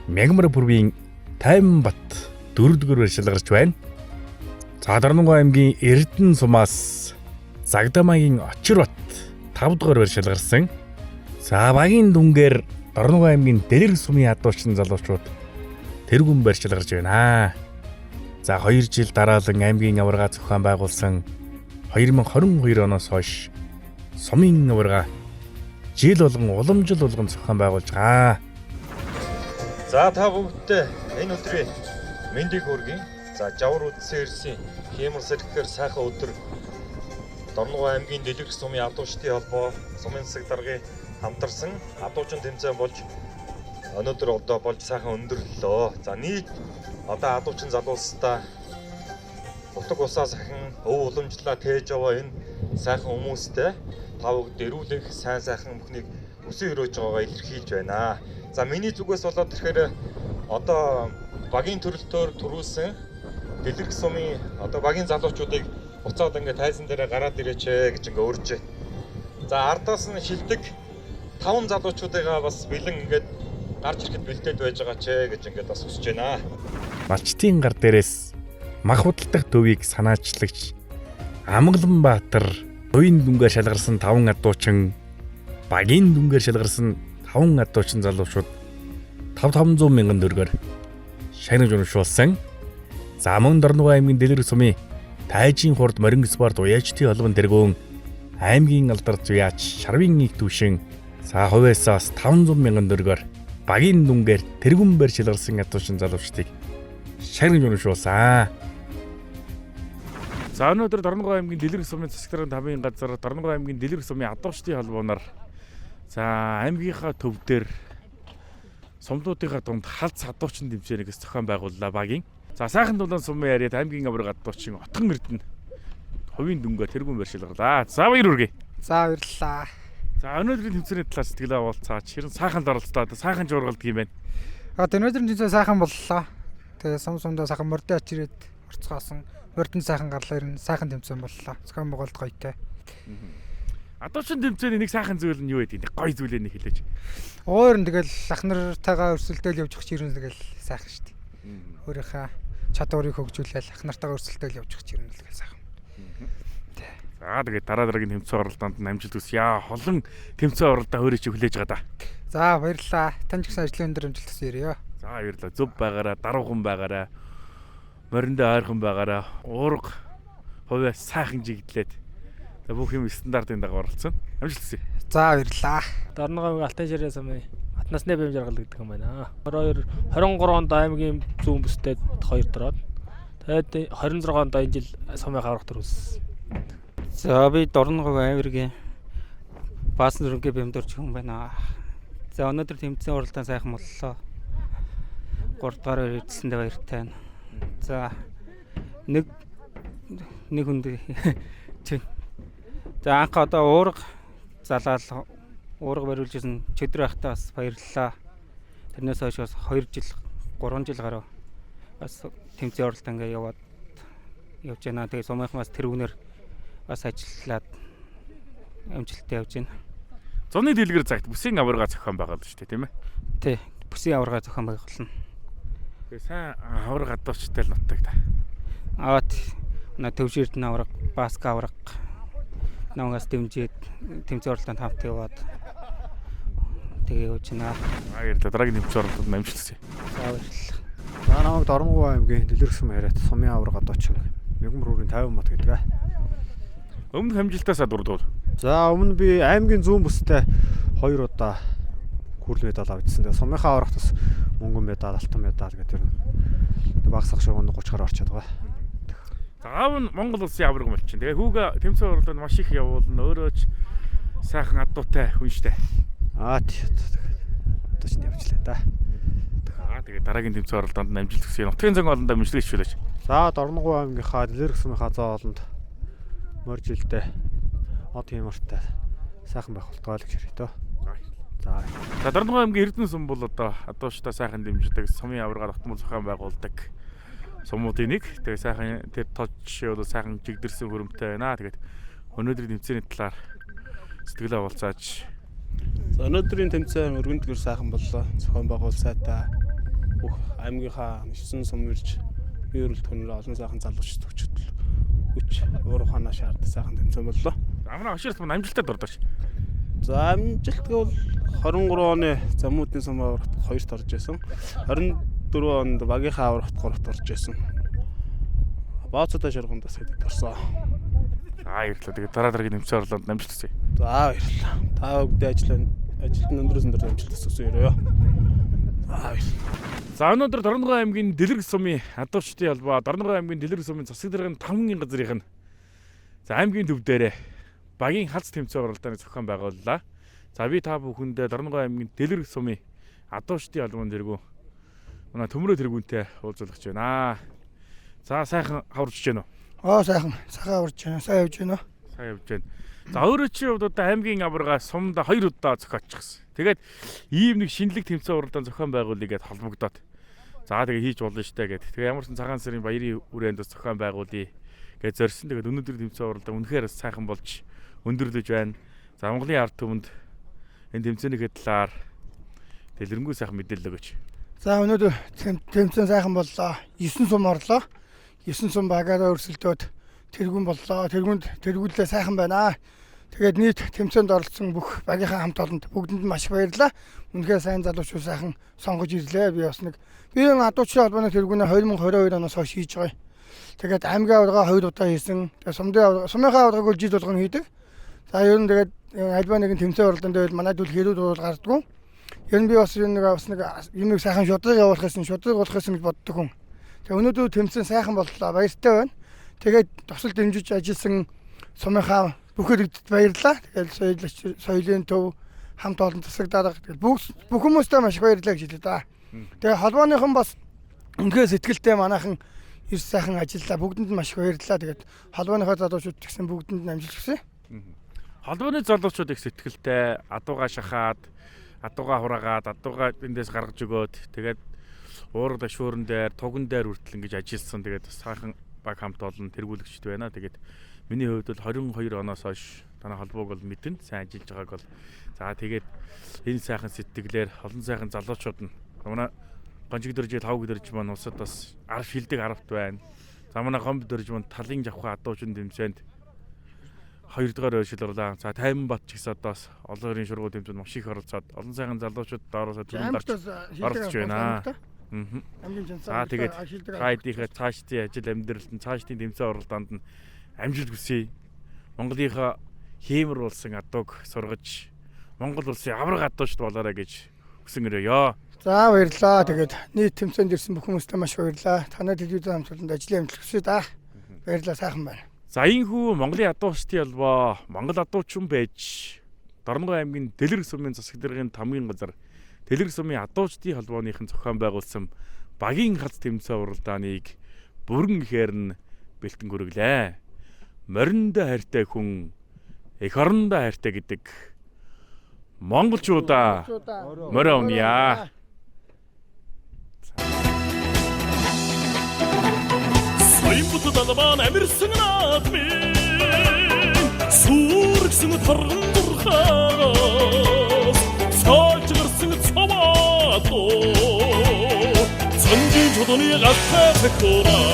Мягмар бүрвийн 50 бат 4 дугаар байр шалгарч байна. За Дорногов аймгийн Эрдэнэ сумаас Загдамаагийн Очирбат 5 дугаар байр шалгарсан. За багийн дүнгээр Дорногов аймгийн Дэлгэрэх сумын адуучин залуучууд тэргүүн байр шалгарч байна. За 2 жил дараалан аймгийн аварга зохион байгуулсан 2022 оноос хойш сумын аварга жил болгон уламжил болгон зохион байгуулж байгаа. За та бүгдтэй энэ өдрийн мэндийг хүргэе. За жавар үдсээр ирсэн хиймэр сэргэхээр сайхан өдөр Дорногов аймгийн Дэлгэрэх сумын адуучдын холбоо сумын засаг даргын хамтарсан адуучин тэмцээн болж өнөөдөр одоо болж сайхан өндөрлөлөө. За нийт одоо адуучин залуустаа нутаг усаа сахин өв уламжлалаа тээж яваа энэ сайхан хүмүүстэй та бүгд эрүүлэх сайн сайхан бүхнийг өсөн өрөөж байгаагаа илэрхийлж байна. За миний зүгээс болоод ирэхээр одоо багийн төрөлтөөр төрүүлсэн Дэлгэрэх сумын одоо багийн залуучуудыг буцаад ингээ тайзан дээрээ гараад ирээч гэж ингээ урьж байна. За ардаас нь шилдэг 5 залуучуудыгаа бас бэлэн ингээд гарч ирэхэд бэлдээд байж байгаа ч гэж ингээд бас хүсэж байна. Малчтын гар дээрээс мах худалдах төвийг санаачлагч Амгаланбаатар уян дүнгээр шалгарсан 5 адуучин, багийн дүнгээр шалгарсан 5 адуучин залуучууд 5 500 мянган төгрөгөөр шагнаж уншуулсан. За мөн Дорногов аймгийн Дэлгэрэх сумын тайжийн хурд морин спорт уяачдын холбоон тэргүүн аймгийн алдар зуяач Шарвын нэг түвшин за хувьяасаас 500 мянган төгрөгөөр багийн дүнгээр тэргүүн байр шалгарсан адуучин залуучдыг шагнаж уншуулсан. За өнөөдөр Дорногов аймгийн Дэлгэрэх сумын засаг даргын тамийн газар Дорногов аймгийн Дэлгэрэх сумын адуучдын холбооноор за аймгийнхаа төв дээр сумлуудынхаа дунд халц адуучин тэмцээнийг зохион байгууллаа багийн. За сайхан дулаан сумын яриад аймгийн авраг адуучин Отгон Эрдэнэ хувийн дүнгээр тэргүүн байр шалгарлаа. За баяр хүргэе. За баярлалаа. За өнөөдрийн тэмцээний талаар сэтгэлээ хаваалцаач. Хэрэн сайхан л оролцлоо. Сайхан жургалдаг юм байна. А өнөөдрийн тэмцээн сайхан боллоо. Тэгээ сум сумдаа сайхан мордын ач ирээд орцгоосон. Мордон сайхан гарлаа, ер нь сайхан тэмцээн боллоо. Зохион байгуулалт гоётой. Адуучин тэмцээний нэг сайхан зүйл нь юу гэдэг вэ? Гоё зүйлээ нэг хэлээч. Өөр нь тэгэл ах нартайгаа өрсөлдөөл явж явах чинь ер нь тэгэл сайхан шүү дээ. Өөрийнхөө чадварыг хөгжүүлээл ах нартайгаа өрсөлдөөл явж явах чинь ер нь тэгэл сайхан. За тэгээд дараа дараагийн тэмцээн оролдоонд нь амжилт хүсье. Холон тэмцээн оролдоо өөрийн чи хүлээж байгаа да. За баярлалаа. Тань ч гэсэн ажлын өндөр амжилт хүсье. За баярлалаа. Зөв байгаараа, даруухан байгаараа, мориндоо ойрхон байгаараа, уурга хувиа сайхан жигдлээд бүх юм стандартын дагуу оролцсон. Амжилт хүсье. За баярлалаа. Дорногов Алтай ширээ сумын Атнасны бэм жаргал гэдэг юм байна. 22 23 онд аймгийн зүүн бүстэй 2 дороод тэгээд 26 онд энэ жил сумын аврах төрүүлсэн. За би Дорногов аймгийн Баасан зүрхний бэмдэрч хүн байна. За өнөөдөр тэмцээн уралдаан сайхан боллоо. 3 дугаар эзэлсэндээ баяртай байна. За нэг хүнд за анх одоо уурга залаал уурга бариулж исэн чөдөр байхдаа бас баярлалаа. Тэрнээс хойш бас 2 жил 3 жил гаруй бас тэмцээн уралдаан ингээ яваад явж байна. Тэгээ сумынхан бас тэрүүнээр бас ажиллаад амжилттай явж байна. Зуны дэлгэр цагт бүсийн аварга зохион байгуулна шүү дээ, тийм ээ? Тий, бүсийн аварга зохион байгуулна. Тэгээ сайн аварга адуучтай л нутаг та. Аваад на төвшөрдөн аварга, баска аварга намгаас дэмжиж тэмцээн уралдаанд хамт яваад тэгээ явж байна. Баярлалаа. Дараагийн тэмцээн уралдаанд амжилт хүсье. За баярлалаа. За намайг Дорногов аймгийн Дэлгэрэх сум яриад сумын аварга адуучин Мягмар бүрийн 50 мот гэдэг. Өмнөх амжилтаасаа дурдвал. За өмнө би аймгийн зүүн бүстэй 2 удаа гүрл медаль авчихсан. Тэгээ сумынхаа аврагт бас мөнгөн медаль, алтан медаль гэдэг юм. Багасгах шиг 30 гаруй орчод байгаа. За аав нь Монгол улсын авраг малчин. Тэгээ хүүгээ тэмцээн уралдаанд маш их явуулна. Өөрөө ч сайхан адуутай хүн штэ. Аа тий. Одоо ч явчлаа да. Аа тэгээд дараагийн тэмцээн оролдоонд нь амжилт хүсье. Нутгийн зан олондоо мэдлэг хичүүлээч. За Дорногов аймгийнхаа Дэлгэрэх сумынхаа зоо олонд морь жилдээ од хиймортой сайхан байх болтугай л гэж хэрэг дөө. За. За Дорногов аймгийн Эрдэнэ сум бол одоо адууштай сайхан дэмждэг, сумын аваргаар автомобиль зохион байгуулдаг сумуудын нэг. Тэгээ сайхан тэр тод жишээ бол сайхан жигдэрсэн хөрөмтэй байна. Тэгээд өнөөдрийн тэмцээний талаар сэтгэлээ хаваалцаач. За өнөөдрийн тэмцээн өргөн дэлгэр сайхан боллоо. Зохион байгуул сайтай бүх аймгийнхаа 9 сум ирж бие өрөлдөхнөр олон сайхан залуучд хүчтэй хүч уур ухаанаа шаарддаг сайхан тэмцээн боллоо. Амнаа оширт мань амжилттай дурдаач. За амжилт гэвэл 23 оны замуудын сум аврагт 2-т орж исэн. 24 онд багийнхаа аврагт 3-т орж исэн. Бооцоотой шургуунд бас хэдэд орсон. За баярлалаа. Тэгээд дараа дараагийн тэмцээн оролдоонд амжилт хүсье. За баярлалаа. Та бүгдээ ажилд нь өндрөөс өндөр амжилт хүссэн өрөө. За баярлалаа. За өнөөдөр Дорногов аймгийн Дэлгэр сумын адуучдын холбоо Дорногов аймгийн Дэлгэр сумын засаг даргын 5 газрынх нь за аймгийн төв дээрээ багийн халз тэмцээн уралдааныг зохион байгууллаа. За би та бүхэндээ Дорногов аймгийн Дэлгэр сумын адуучдын холбооны тэргүүн манай Төмрөө тэргүүнтэй уулзуулах гэж байна. За сайхан хаварч байна уу? Аа сайхан сайхан аварч байна. Сайн явж байна уу? Сайн явж байна. За өөрөө чи хувьд одоо аймгийн аварга сумда 2 удаа зохиочихсон. Тэгээд ийм нэг шинэлэг тэмцээн уралдаан зохион байгуулъя гэд холбогдоод. За тэгээ хийж болно штэ гэд. Тэгээ ямар ч цагаан сарын баярын үрээнд бас зохион байгуулъя гэж зорьсон. Тэгээд өнөөдөр тэмцээн уралдаан үнэхээр бас сайхан болж өндөрлөж байна. За Монголын ард түмэнд энэ тэмцээнийхээ талаар дэлгэрэнгүй сайхан мэдээлэл өгөөч. За өнөөдөр тэмцээн сайхан боллоо. 9 сум орлоо. 9 сум багаараа өрсөлдөөд тэргүүн боллоо. Тэргүүнд тэргүүлээ сайхан байна. Тэгээд нийт тэмцээнд оролцсон бүх багийнхаа хамт олонд бүгдэнд нь маш их баярлалаа. Үнэхээр сайн залуучууд сайхан сонгож ирлээ. Би бас нэг би энэ адуучдын холбооны тэргүүнээ 2022 оноос хойш хийж байгаа юм. Тэгээд аймгийн аварга 2 удаа хийсэн. Тэгээд сумынхаа аваргаг бол жил болгон хийдэг. За ер нь тэгээд альва нэгэн тэмцээн оролдоон дээр манай дүүл хэрүүд бол гардггүй. Ер нь би бас ер нь бас нэг юмыг сайхан шудраг явуулах гэсэн, шудраг болох гэсэн гэж боддог хүн. Тэгээд өнөөдөр тэмцээн сайхан боллоо. Баяртай байна. Тэгээд тусал дэмжиж ажилласан сумынхаа бүх иргэдэд баярлалаа. Тэгээд соёлын төв хамт олон засаг дарга тэгээд бүх хүмүүстээ маш их баярлалаа гэж хэлээ да. Тэгээд холбооныхон бас үнэхээр сэтгэлтэй манайхан эрс сайхан ажиллаа. Бүгдэнд нь маш их баярлалаа. Тэгээд холбооныхоо залуучууд ч гэсэн бүгдэнд нь амжилт хүсье. Холбооны залуучууд их сэтгэлтэй адуугаа шахаад, адуугаа хураагаад, адуугаа эндээс гаргаж өгөөд тэгээд уурга дашуурн дээр, туган дээр хүртэл ингэж ажилласан. Тэгээд бас сайхан баг хамт олон тэргүүлэгчд байна. Тэгээд миний хувьд бол 22 оноос хойш танай холбоог бол мэднэ. Сайн ажиллаж байгааг бол за тэгээд энэ сайхан сэтгэлээр олон сайхан залуучууд нь манай Гонжиг дөржид хавг дөрж маань улсад бас арав шилдэг аравт байна. За манай Гомб дөрж маань талын жавхаа адуучин тэмцээнд 2 дугаар байршил орлоо. За Тайманбат ч гэсэн одоо бас олон төрлийн шургуу тэмцээнд маш их оролцоод олон сайхан залуучууд доороосоо түрүүнд Аймагт орж бас оролцож шилдэг байна. аймагт. Хамгийн жинсэн За тэгээд шилдэг та хэдийнхээ цаашдын ажил амьдралд нь цаашдын тэмцээн уралдаанд нь амжилт хүсье. Монголынхаа хиймэр болсон адууг сургаж Монгол улсын аварга адуучд болоорой гэж хүсэн өрөөё. За баярлалаа. Тэгээд нийт тэмцээнд ирсэн бүх хүмүүстээ маш баярлалаа. Танай телевизэн хамтлалд ажлын амжилт хүсье да. Баярлалаа сайхан байна. За ийхүү Монголын адуучдын холбоо Монгол адуучин байж Дорногов аймгийн Дэлгэр сумын засаг даргын тамгийн газар Дэлгэр сумын адуучдын холбооныхон зохион байгуулсан багийн хац тэмцээн уралдааныг бүрэн ихээр нь бэлтгэн хүргэлээ. Мориндоо хайртай хүн эх орондоо хайртай гэдэг монголчуудаа морь авъя. Соён бутад албан амирсан наадмын сүргсэн торгон дурхаас цааж гарсан цаваатуу цангийн чодоны галтай цохиораа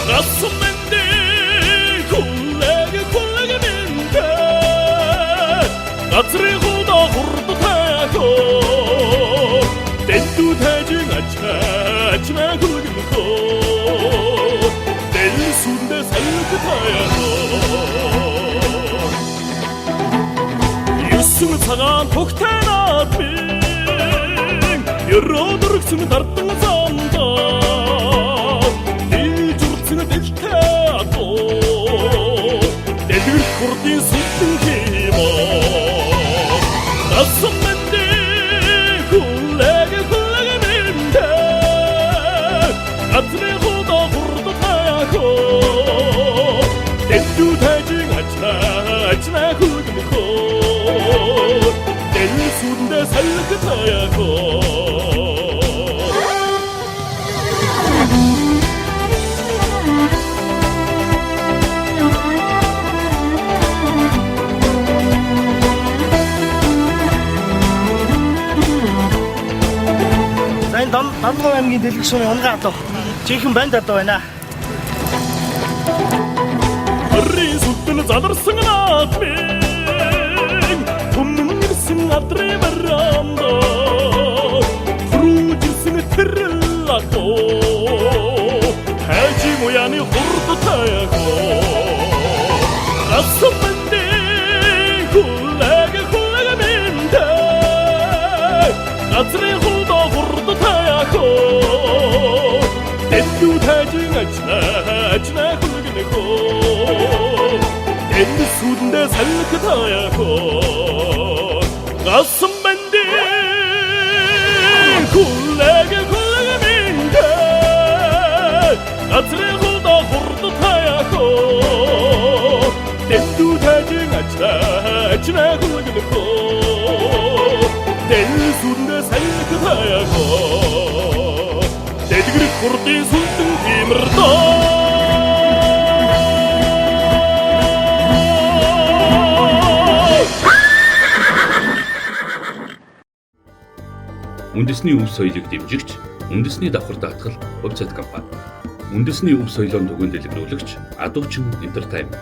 гацсан мэндэ хүлэг хүлэг мэндэ газрын худаа хурдтай хөө дэндүү тажин ачаа ачмаа хүлгэн хөө дэл сүндэ салхитая хөө Юсэн цагаан тогтой наадмын өрөөдөргсөн дардан замдаа дэл зүрцэн дэлтэй адуу дэлгэр хурдын сүлдэн хиймэр тайжин ачнаа ачнаа хөлгөн хөө Дэл сүндэ салхитая хөө. За энэ Дорногов аймгийн Дэлгэх сумын унгаа адуу. Жинхэнэ банд адуу байна. Хорийн сүлдэн заларсан наадмын түмэн ирсэн адрын бараанда түрүүжсэн тэрэл адуу тайжи муяны хурд таяхоо гасан бэнди хүлэг хүлэг миндэ газрын худо хурд таяхоо дэндүү тайжин ачнаа ачнаа хүлгэнэ хөө Дэнд сүдэндээ салхитая хөө гасан бэнди хүлэг хүлэг миндэ газрын худо хурд таяхоо дэндүү тайжин ачнаа ачнаа хүлгэнэ хөө Дэнд сүдэндээ салхитая хөө Дэлгэрэх хурдын сүлдэн тиймэр доо. Үндэсний өв соёлыг дэмжигч үндэсний давхар даатгал хувьцаат компани. Үндэсний өв соёлоор түгээн дэлгэрүүлэгч Адуучин Entertainment.